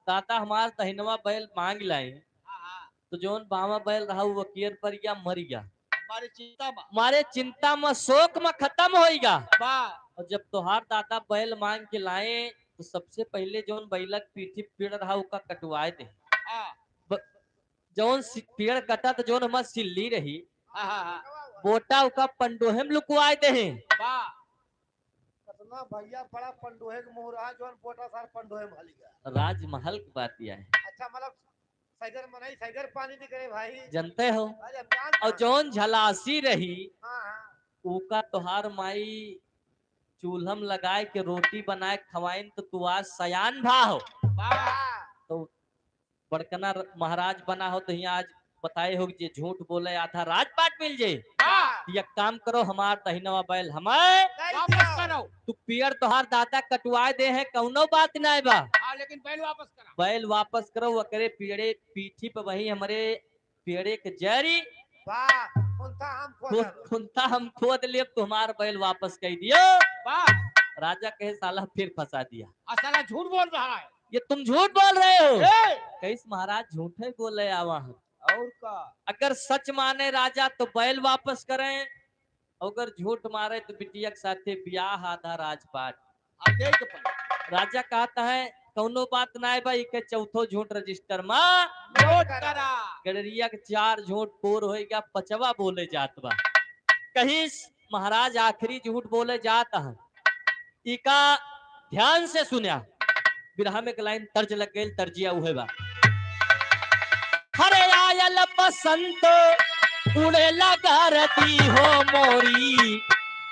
दादा हमार दहिनवा बैल मांग लाए, हाँ, हाँ। तो जौन बावा बैल रहा, वो अकियर पर गया, मर गया। मारे चिंता मा। मारे चिंता मा, शोक मा खतम होइगा। बा। और जब तोहार दादा बैल मांग के लाए, तो सबसे पहले जौन बैलक पीठी पेड़ रहा, ओका कटवाए दे। हाँ। ब-, जौन सि-, पेड़ कटा, तो जौन हमार सिल्ली रही, हाँ, हाँ, हाँ। बोटा ओका पंडोहे में लुकवाए दे हैं। बा। कतना भैया बड़ा पंडोहे के मुँह रहा, जौन बोटा सार पंडोहे में हली गया। राजमहल की बात यह है। अच्छा, मतलब, सैगर मनई, सैगर पानी नहीं करे भाई। जनते हो? अरे, हम जानते और हैं। जौन झलासी रही, हाँ, हाँ। ओका तोहार माई चूल्हम लगाए के रोटी बनाए खवाइन, तो तू आज सयान भा हो। वाह। तो बड़कना र-, महाराज बना हो, तो हियाँ आज बताए हो कि जे झूठ बोले, आधा राजपाट मिल जाए। वाह। एक काम करो, हमार दहिनवा बैल हमें वापस करो। तू पेड़ तोहार दादा कटवाए दे हैं, कौनो बात नाय बा। हाँ, लेकिन बैल वापस करो। बैल वापस करो, ओकरे पेड़े पीठी पे वही हमरे पेड़े के जरी। वाह, खुंता हम खोद खु-, लेब। खुंता हम खोद लेब, तुम्हार बैल वापस कइ दियो। वाह। राजा कहे, "साला फिर फंसा दिया।" आ, साला झूठ बोल रहा है। ये तुम झूठ बोल रहे हो। ए! कहिस, "महाराज झूठे बोले आवा हम।" और का? अगर सच माने राजा तो बैल वापस करें, अगर झूठ मारे तो बिटिया के साथे ब्याह आधा राजपाट। अब देख पर। राजा कहता है, "कौनो बात नाय बा, इके चौथो झूठ रजिस्टर मा नोट करा।" गडरिया के चार झूठ पूर होइगा, पचवा बोले जात बा। कहिस, "महाराज आखिरी झूठ बोले जात है।" इका ध्यान से सुन्या। बिरहा में एक लाइन तर्ज लग गइल, तर्जिया उहे बा। हरे आयल बसंत उड़े लगा रती हो मोरी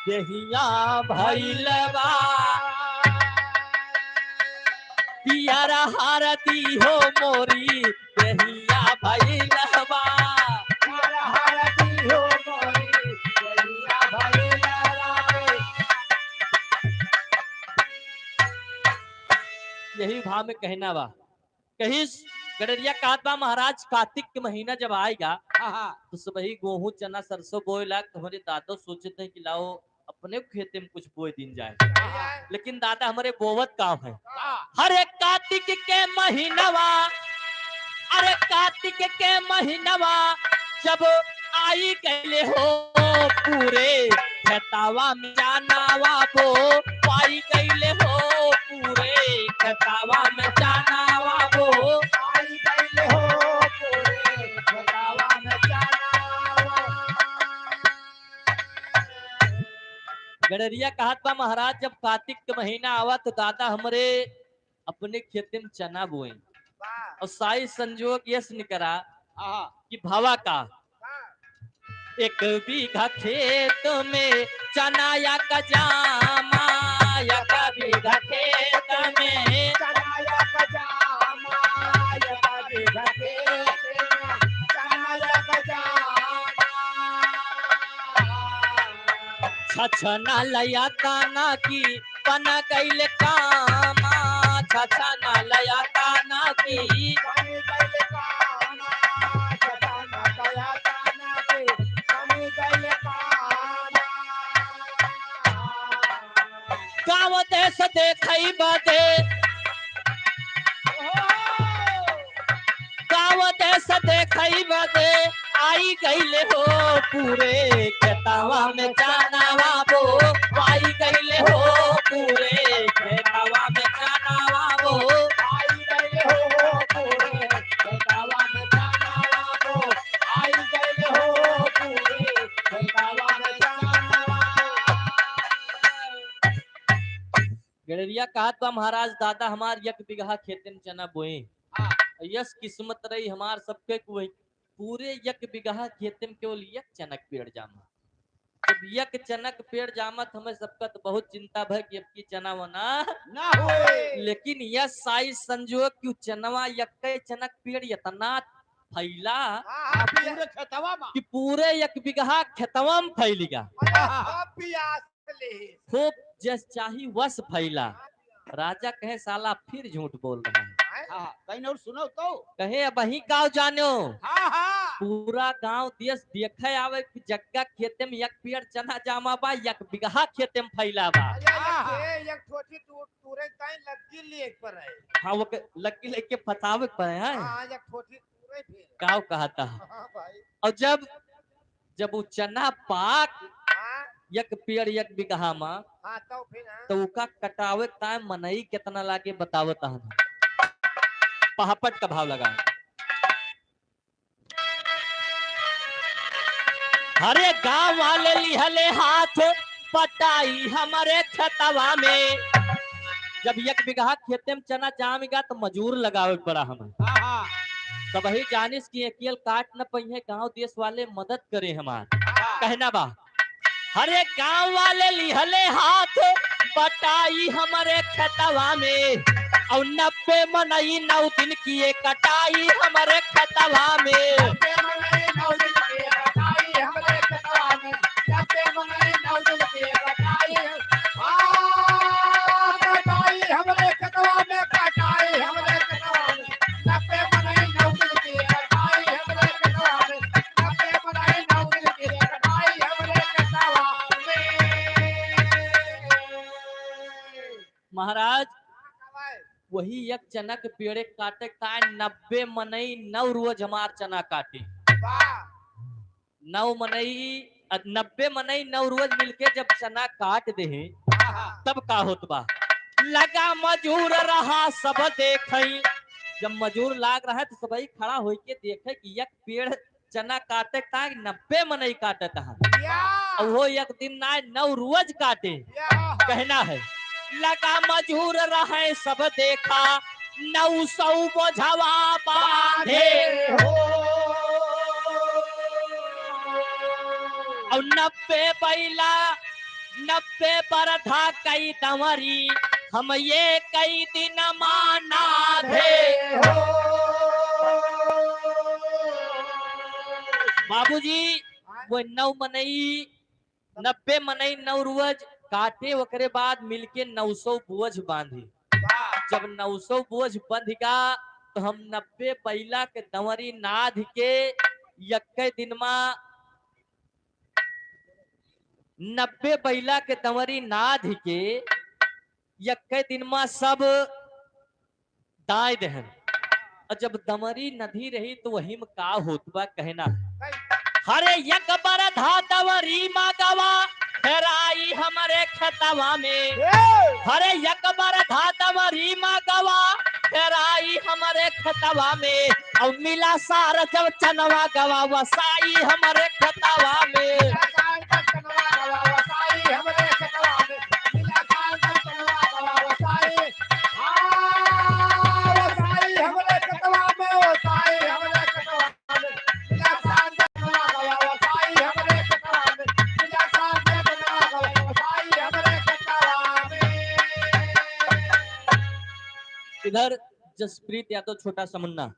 देहिया भइल बा। पियर हरदी हो मोरी देहिया भइल बा। पियर हरदी हो मोरी देहिया भइल बा। यही भाव में कहना बा। कहिस, गडरिया कहत बा, "महाराज, कातिक के महीना जब आइगा, हाँ, हाँ। तो सबही गोहूँ, चना, सरसों बोए लाग, तो हमरे दादो सोचत हैं कि लाओ, अपने खेते में कुछ बोए दिन जाए।" लेकिन दादा हमरे बोवत काम है। हाँ। हरे कातिक के महीनवा, अरे कातिक के महीनवा जब आई गइले हो पूरे खेतावा में चनावा बो, पाई गइले हो पूरे खेतावा में चनावा बो। आई गइले हो पूरे खेतावा में चनावा। गड़रिया कहत बा, महाराज, जब कातिक के महीना आवा तो दादा हमरे अपने खेते में चना बोए। वाह। और साई संजोग यस निकरा हाँ। कि भवा का हाँ। एक बीघा खेत में चना या कजामा, एक बीघा खेत में चना या कजामा, एक बीघा खेत में चना या कजामा। छछना लया ताना की बन गइल कामा, छछना लया ताना की। गाँव देश देखई बदे, गाँव देश देखई बदे आई गइले हो पूरे खेतवा में चनावा बो, आई गइले हो पूरे खेतवा में चनावा बो, आई गइले हो पूरे खेतवा में चनावा बो, आई गइले हो पूरे खेतवा में चनावा। गड़रिया कहत बा, महाराज, दादा हमार एक बिगहा खेते में चना बोए। हाँ। यस किस्मत रही हमार सबके कि वही पूरे एक बिगहा खेते में केवल एक चनक पेड़ जामा। जब एक चनक पेड़ जामत, हमें सबका तो बहुत चिंता भय कि अब की चना वना ना होए। लेकिन यह साइज संजोग कि उ चनवा, एक चनक पेड़ इतना फैला हाँ, हाँ, पूरे खेतवा में। कि पूरे एक बिगहा खेतवा में फैल गया। अरे, हाँ। सब पियास ले। खूब जस चाही वस फैला। राजा कहे, "साला फिर झूठ बोल रहा है।" हाँ, कहीं और सुनो तो। कहे, "अबहीं का जानो?" हाँ, हाँ। पूरा गांव देश देखे आवे कि जग्गा खेते में एक पेड़ चना जामा बा, एक बिगहा खेते में फैला बा। अरे, हाँ। एक ठे-, एक ठोठी तू-, तूरे ताई लग्गी लिए पर है। हाँ, वो के-, लग्गी लेके फंसावे के पड़े हैं। हाँ, एक ठोठी तूरे फिर। का कहता? हाँ, भाई। और जब जब उ चना पाक हाँ। एक पेड़ एक बिगहा मा, हाँ, तउ फिर, हाँ। तउ उका कटावे के ताय मनई केतना लागे बतावत हन। पहापट का भाव लगा। हरे गाँव वाले लिहले हाथ पटाई हमरे खेतवा में। जब एक बिगहा खेते में चना जाम गा तो मजूर लगावे के पड़ा हमें। हाँ, हाँ। तबही जानिस कि अकेल काट न पइहे, गाँव देश वाले मदद करे हमार। हाँ। कहना बा, हरे गाँव वाले लिहले हाथ बटाई हमरे खेतवा में, और नब्बे मनई नौ दिन किए कटाई हमरे खेतवा में। नब्बे मनई नौ दिन किए कटाई हमरे खेतवा में, नब्बे मनई नौ दिन किए कटाई। हाँ, कटाई हमरे खेतवा में, कटाई हमरे खेतवा में। नब्बे मनई नौ दिन किए कटाई हमरे खेतवा में, नब्बे मनई नौ दिन किए कटाई हमरे खेतवा में। महाराज, वही एक चनक पेड़े काटे का नब्बे मनई नौ रोज हमार चना काटे। वाह। नौ मनई, अ, नब्बे मनई नौ रोज मिलके जब चना काट देहे, हाँ। तब का होत बा? लगा मजूर रहा सब देखई। जब मजूर लाग रहा है तो सबही खड़ा होइके देखे कि एक पेड़ चना काटे ताक नब्बे मनई काटत है। या। और वो एक दिन ना, नौ रोज काटे। या। कहना है, लगा मजूर रहे सब देखा, नौ सौ बोझवा बांधे। बांधे हो। और नब्बे बैला, नब्बे बरधा कई दंवरी, हम ये कई दिन माना धे हो। बाबूजी, वो नौ मनई, नब्बे मनई नौ रोज काटे, ओकरे बाद मिलके नौ सौ बोझ बांधे। जब नौ सौ बोझ बंध गा, तो हम नब्बे बैला के दंवरी नाध के यक्के दिन मा, नब्बे बैला के दंवरी नाध के यक्के दिन मा सब दाय देहन। और जब दंवरी नदी रही तो वही में का होत बा कहना। हरे एक बरधा दंवरी मा गवा, हेराई हमरे खेतवा में। हरे एक बरधा दंवरी मा गवा, हेराई हमरे खेतवा में। और मिला सार जब चनवा गवा, वसाई हमरे खेतवा में। इधर जसप्रीत यादव, छोटा समन्ना,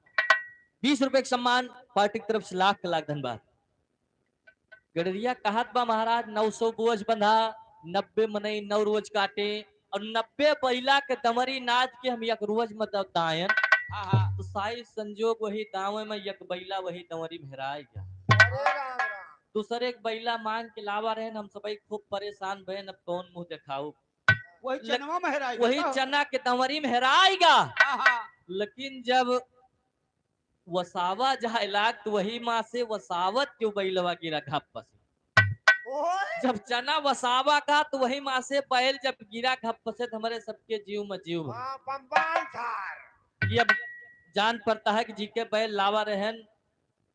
बीस रुपए के सम्मान, पार्टी की तरफ से लाख लाख धन्यवाद। गड़रिया कहत बा, महाराज, नौ सौ बोझ बंधा, नब्बे मनई नौ रोज काटे, और नब्बे बैला के दंवरी नाद के हम एक रोज में द-, दायन। हाँ, हाँ। तो साई संजोग वही दावे में एक बैला वही दंवरी में हेराय गया। अरे राम राम। दूसरे एक बैला मांग के लावा रहेन, हम सबई खूब परेशान भएन, अब कौन मुंह देखाऊ। वही लग-, चनवा में हेराय गया वही तो। चना के दंवरी में हेराय गया। हाँ, हाँ। लेकिन जब वसावा जाए लाग, तो वही मा से वसावत के बैलवा गिरा घप्प से। ओए! जब चना वसावा का, तो वही मा से बैल जब गिरा घप्प से, तो हमरे सबके जीव में जीव भर। हाँ, बम्बान थार। ये अब जान पड़ता है कि जिके बैल लावा रहेन,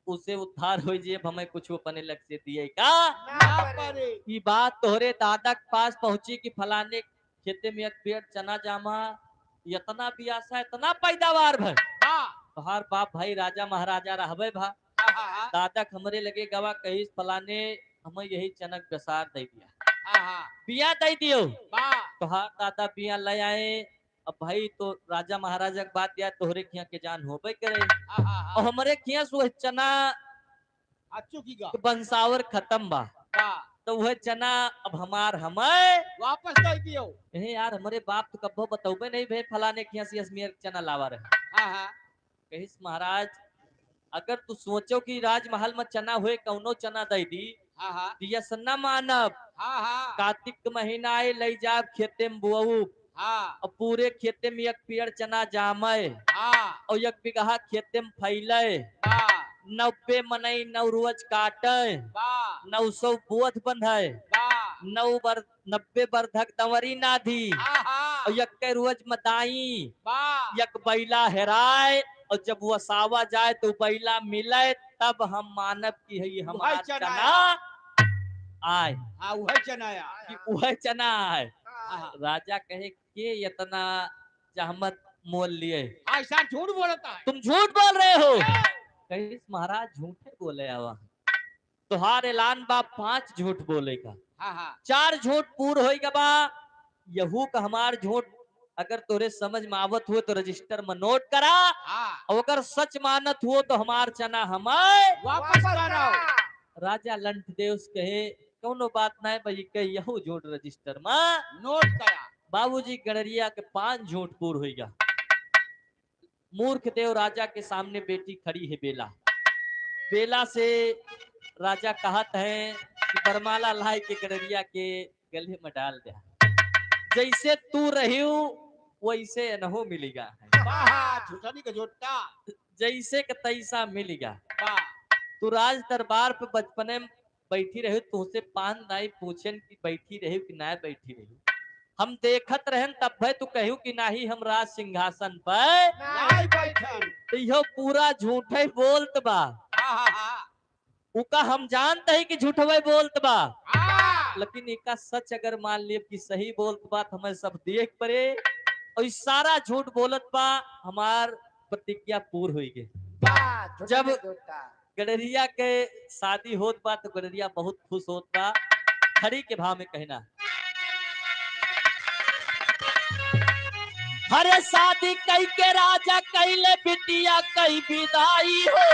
उसे उद्धार होइ जे, अब हमें कुछ अपने लग से दिए का? ना परे। ई बात तोहरे दादा के पास पहुंची कि फलाने खेते में एक पेड़ चना जामा, इतना बियासा, इतना पैदावार भय। हाँ। तोहार बाप भाई राजा महाराजा रहबे भा। हाँ, हाँ, हाँ। दादा के हमरे लगे गवा कहिस, फलाने हमें यही चनक बेसार दे दिया। हाँ, हाँ। बिया दे दियो। वाह। तोहार दादा बिया ले आए। अब भाई तो राजा महाराजा के बात यार तोहरे खिया के जान होबे करे। हाँ, हाँ, हाँ। और हमरे खिया से वह चना आ चुकी गा। तो बंसावर खत्म बा। बा। तो वह चना अब हमार हमें वापस दे दियो। ए यार, हमरे बाप तो कब्बो बतौबे नहीं भे, फलाने खिया से असमियर चना लावा रहे। हाँ, हाँ। कहिस, महाराज, अगर तू सोचो कि राजमहल में चना होए, कौनो चना दे दी, हाँ, हाँ। तो यस न मानब। हाँ, हाँ। कार्तिक के महीना आए, लई जाब खेते में बोअब। हाँ। और पूरे खेते में एक पेड़ चना जामे। हाँ। और एक बिगहा खेते में फैले। हाँ। नब्बे मनई नौ रोज काटे। हाँ। नौ सौ बोझ बंधे। हाँ। नौ बर-, नब्बे बरधक दंवरी नाधी। हाँ, हाँ। और यक्के रोज मदाई। हाँ। यक बैला हेराए और जब वसावा जाए तो बैला मिले, तब हम मानब कि है ये वही हमार चना चना आए। आए। हाँ, वही चना आए। कि वही चना आए। हाँ। राजा कहे, "के इतना जहमत मोल लिए?" हाँ, ऐसा झूठ बोलता है। तुम झूठ बोल रहे हो। हाँ। कहिस, "महाराज झूठे बोले आवा। तोहार ऐलान बा पांच झूठ बोले का।" हाँ, हाँ। चार झूठ पूर होई गबा, यहू का हमार झूठ अगर तोरे समझ में आवत हुए तो रजिस्टर में नोट करा। हाँ। और अगर सच मानत हुओ तो हमार चना हमार वापस करो। राजा लंठदेव से कहे, "कौनो बात नाय भाई, कह यहू झूठ रजिस्टर में नोट करा।" बाबूजी गड़रिया के पांच झूठ पूर होइगा। मूर्ख देव राजा के सामने बेटी खड़ी है बेला। बेला से राजा कहत हैं कि बरमाला लाए के गड़रिया के गले में डाल दे। जैसे तू रहियो, वैसे एनहू मिलिगा। वाह, झूठनी का झूठा। जैसे के तैसा मिलिगा। वाह। तू राज दरबार पे बचपने में बैठी रही, तुहसे पान नाई पूछेन कि बैठी रही कि ना बैठी रही। हम देखत रहन तब भय तू कहू कि नाही हम राज सिंहासन पे नाई बैठन। तो इहो पूरा झूठे बोलत बा। हाँ, हाँ, हाँ। उका हम जानत ही कि झूठवे बोलत बा। हाँ। लेकिन इका सच अगर मान लिए कि सही बोलत बा, तो हमें सब देख परे। और ई सारा झूठ बोलत बा, हमार प्रतिज्ञा पूर होई गई। वाह, झूठा जब झूठा। गड़रिया के शादी होत बा, तो गड़रिया बहुत खुश होत बा। खड़ी के भाव में कहना। अरे शादी कई के राजा कैले बिटिया कई विदाई हो।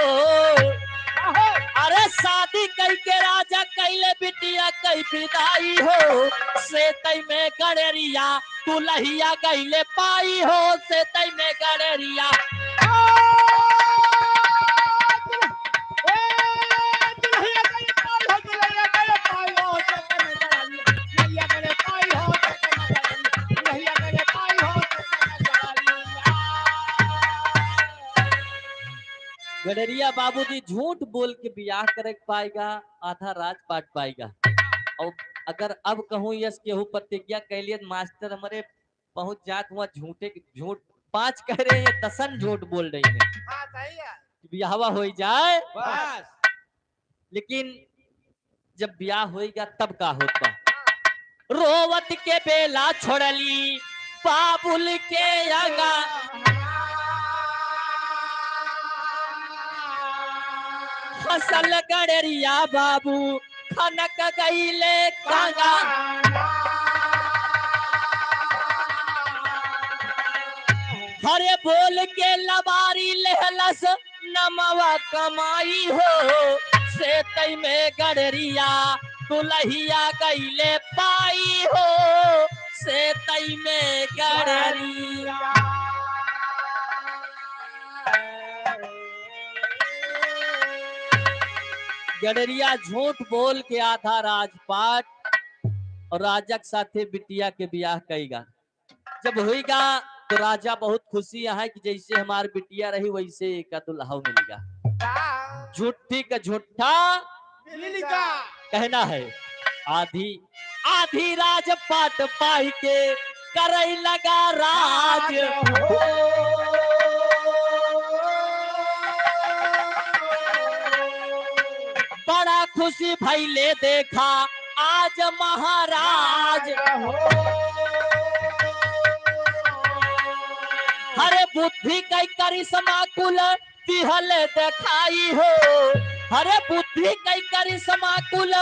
अरे शादी कई के राजा कैले बिटिया कई विदाई हो। से तई में गड़रिया दुलहिया गईले पाई हो, से तई में गड़रिया। गड़रिया बाबूजी झूठ बोल के बियाह करे के पाएगा, आधा राजपाट पाएगा। और अगर अब कहूँ यस केहू प्रतिज्ञा कइ लिया, मास्टर हमरे पहुँच जात हुआ झूठे के, झूठ पाँच कह रहे हैं, दसन झूठ बोल रही हैं। हाँ, सही है। बियाहवा होइ जाए। बस। लेकिन जब बियाह होइगा तब का होत बा? रोवत के बेला छोड़ली बाबुल के अंगा। हंसल गड़रिया बाबू खनक गईले कांगा। हरे बोल के लबारी लेहलस नमवा कमाई हो, से तई में गड़रिया दुलहिया गईले पाई हो, से तई में गड़रिया। गड़रिया झूठ बोल के आधा राजपाट और राजा के साथे बिटिया के बियाह कईगा। जब होइगा तो राजा बहुत खुशी है कि जैसे हमार बिटिया रही वैसे एका दुल्हा मिलिगा। झूठी का झूठा मिलिगा। कहना है। आधी आधी राजपाट पाई के करई लगा राज हो। बड़ा खुशी भइले देखा आज महाराज। हरे बुद्धि कई करिश्मा कुल दिहल देखाई हो। हरे बुद्धि कई करिश्मा कुल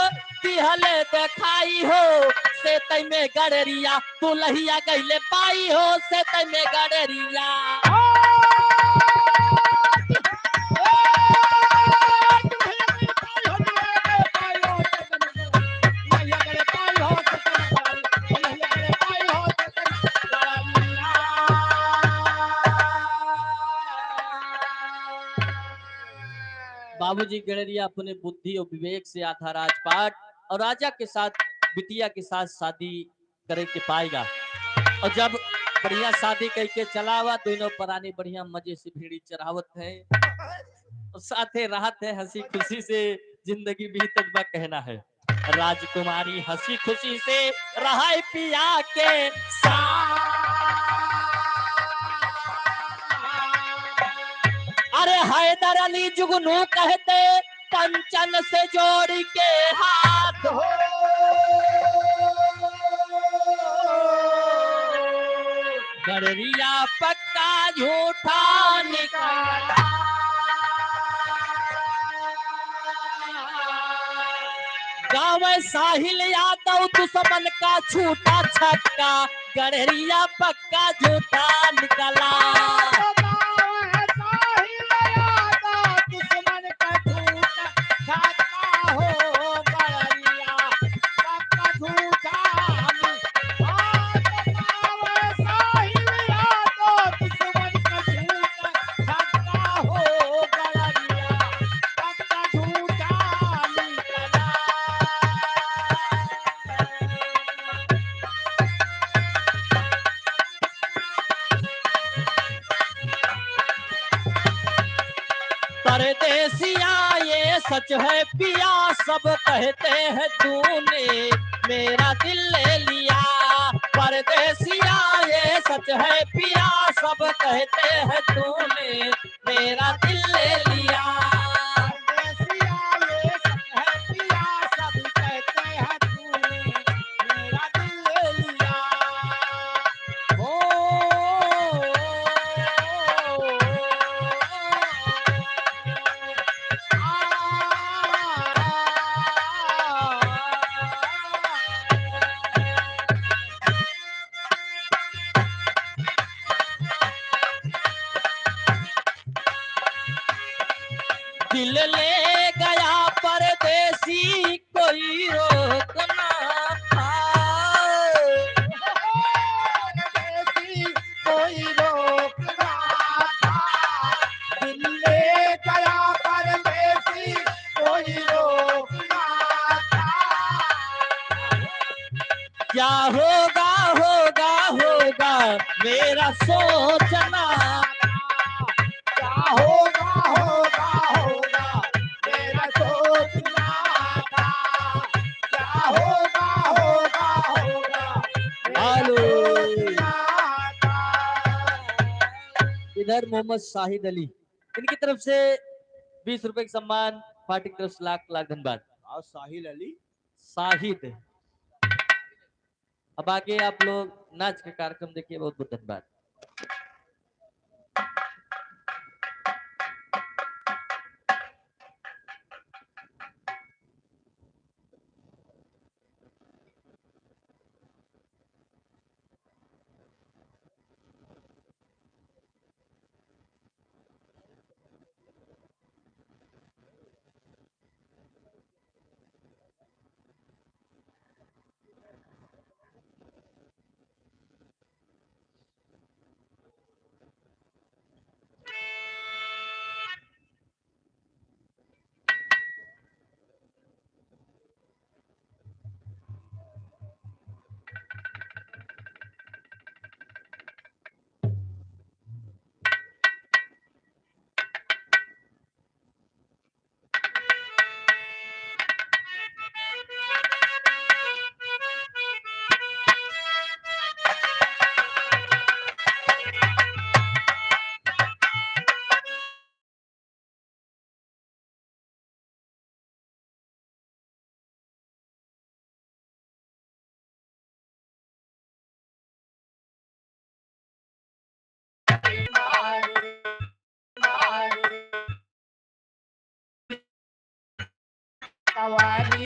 दिहल देखाई हो। से तई में गड़रिया दुलहिया गईले पाई हो, से तई में गड़रिया। बाबूजी गड़रिया अपने बुद्धि और विवेक से आधा राजपाट और राजा के साथ, बिटिया के साथ शादी करे के पाएगा। और जब बढ़िया शादी कई के चलावा, दोनों परानी बढ़िया मजे से भेड़ी चरावत है और साथे रहत है, हंसी खुशी से जिंदगी बीतत बा। कहना है, राजकुमारी हंसी खुशी से रहाय पिया के साथ। अरे हैदर अली जुगनू कहते कंचन से जोड़ी के हाथ हो। गड़रिया पक्का झूठा निकला। गावे साहिल यादव दुश्मन का छूटा छक्का, गड़रिया पक्का झूठा निकला। परदेसिया ये सच है पिया, सब कहते हैं तूने मेरा दिल ले लिया। परदेसिया ये सच है पिया, सब कहते हैं तूने मेरा दिल ले लिया। परदेसिया ये सच है पिया, सब कहते हैं तूने मेरा दिल ले लिया। दिल ले गया परदेसी, कोई रोक ना था। परदेसी, कोई रोक ना था। दिल ले गया परदेसी, कोई रोक ना था। क्या होगा, होगा, होगा मेरा सोचना। क्या होगा, होगा मोहम्मद शाहिद अली, इनकी तरफ से बीस रुपए का सम्मान, पार्टी की तरफ से लाख लाख धन्यवाद। और शाहिद अली। शाहिद। अब आगे आप लोग नाच का कार्यक्रम देखिए। बहुत बहुत धन्यवाद।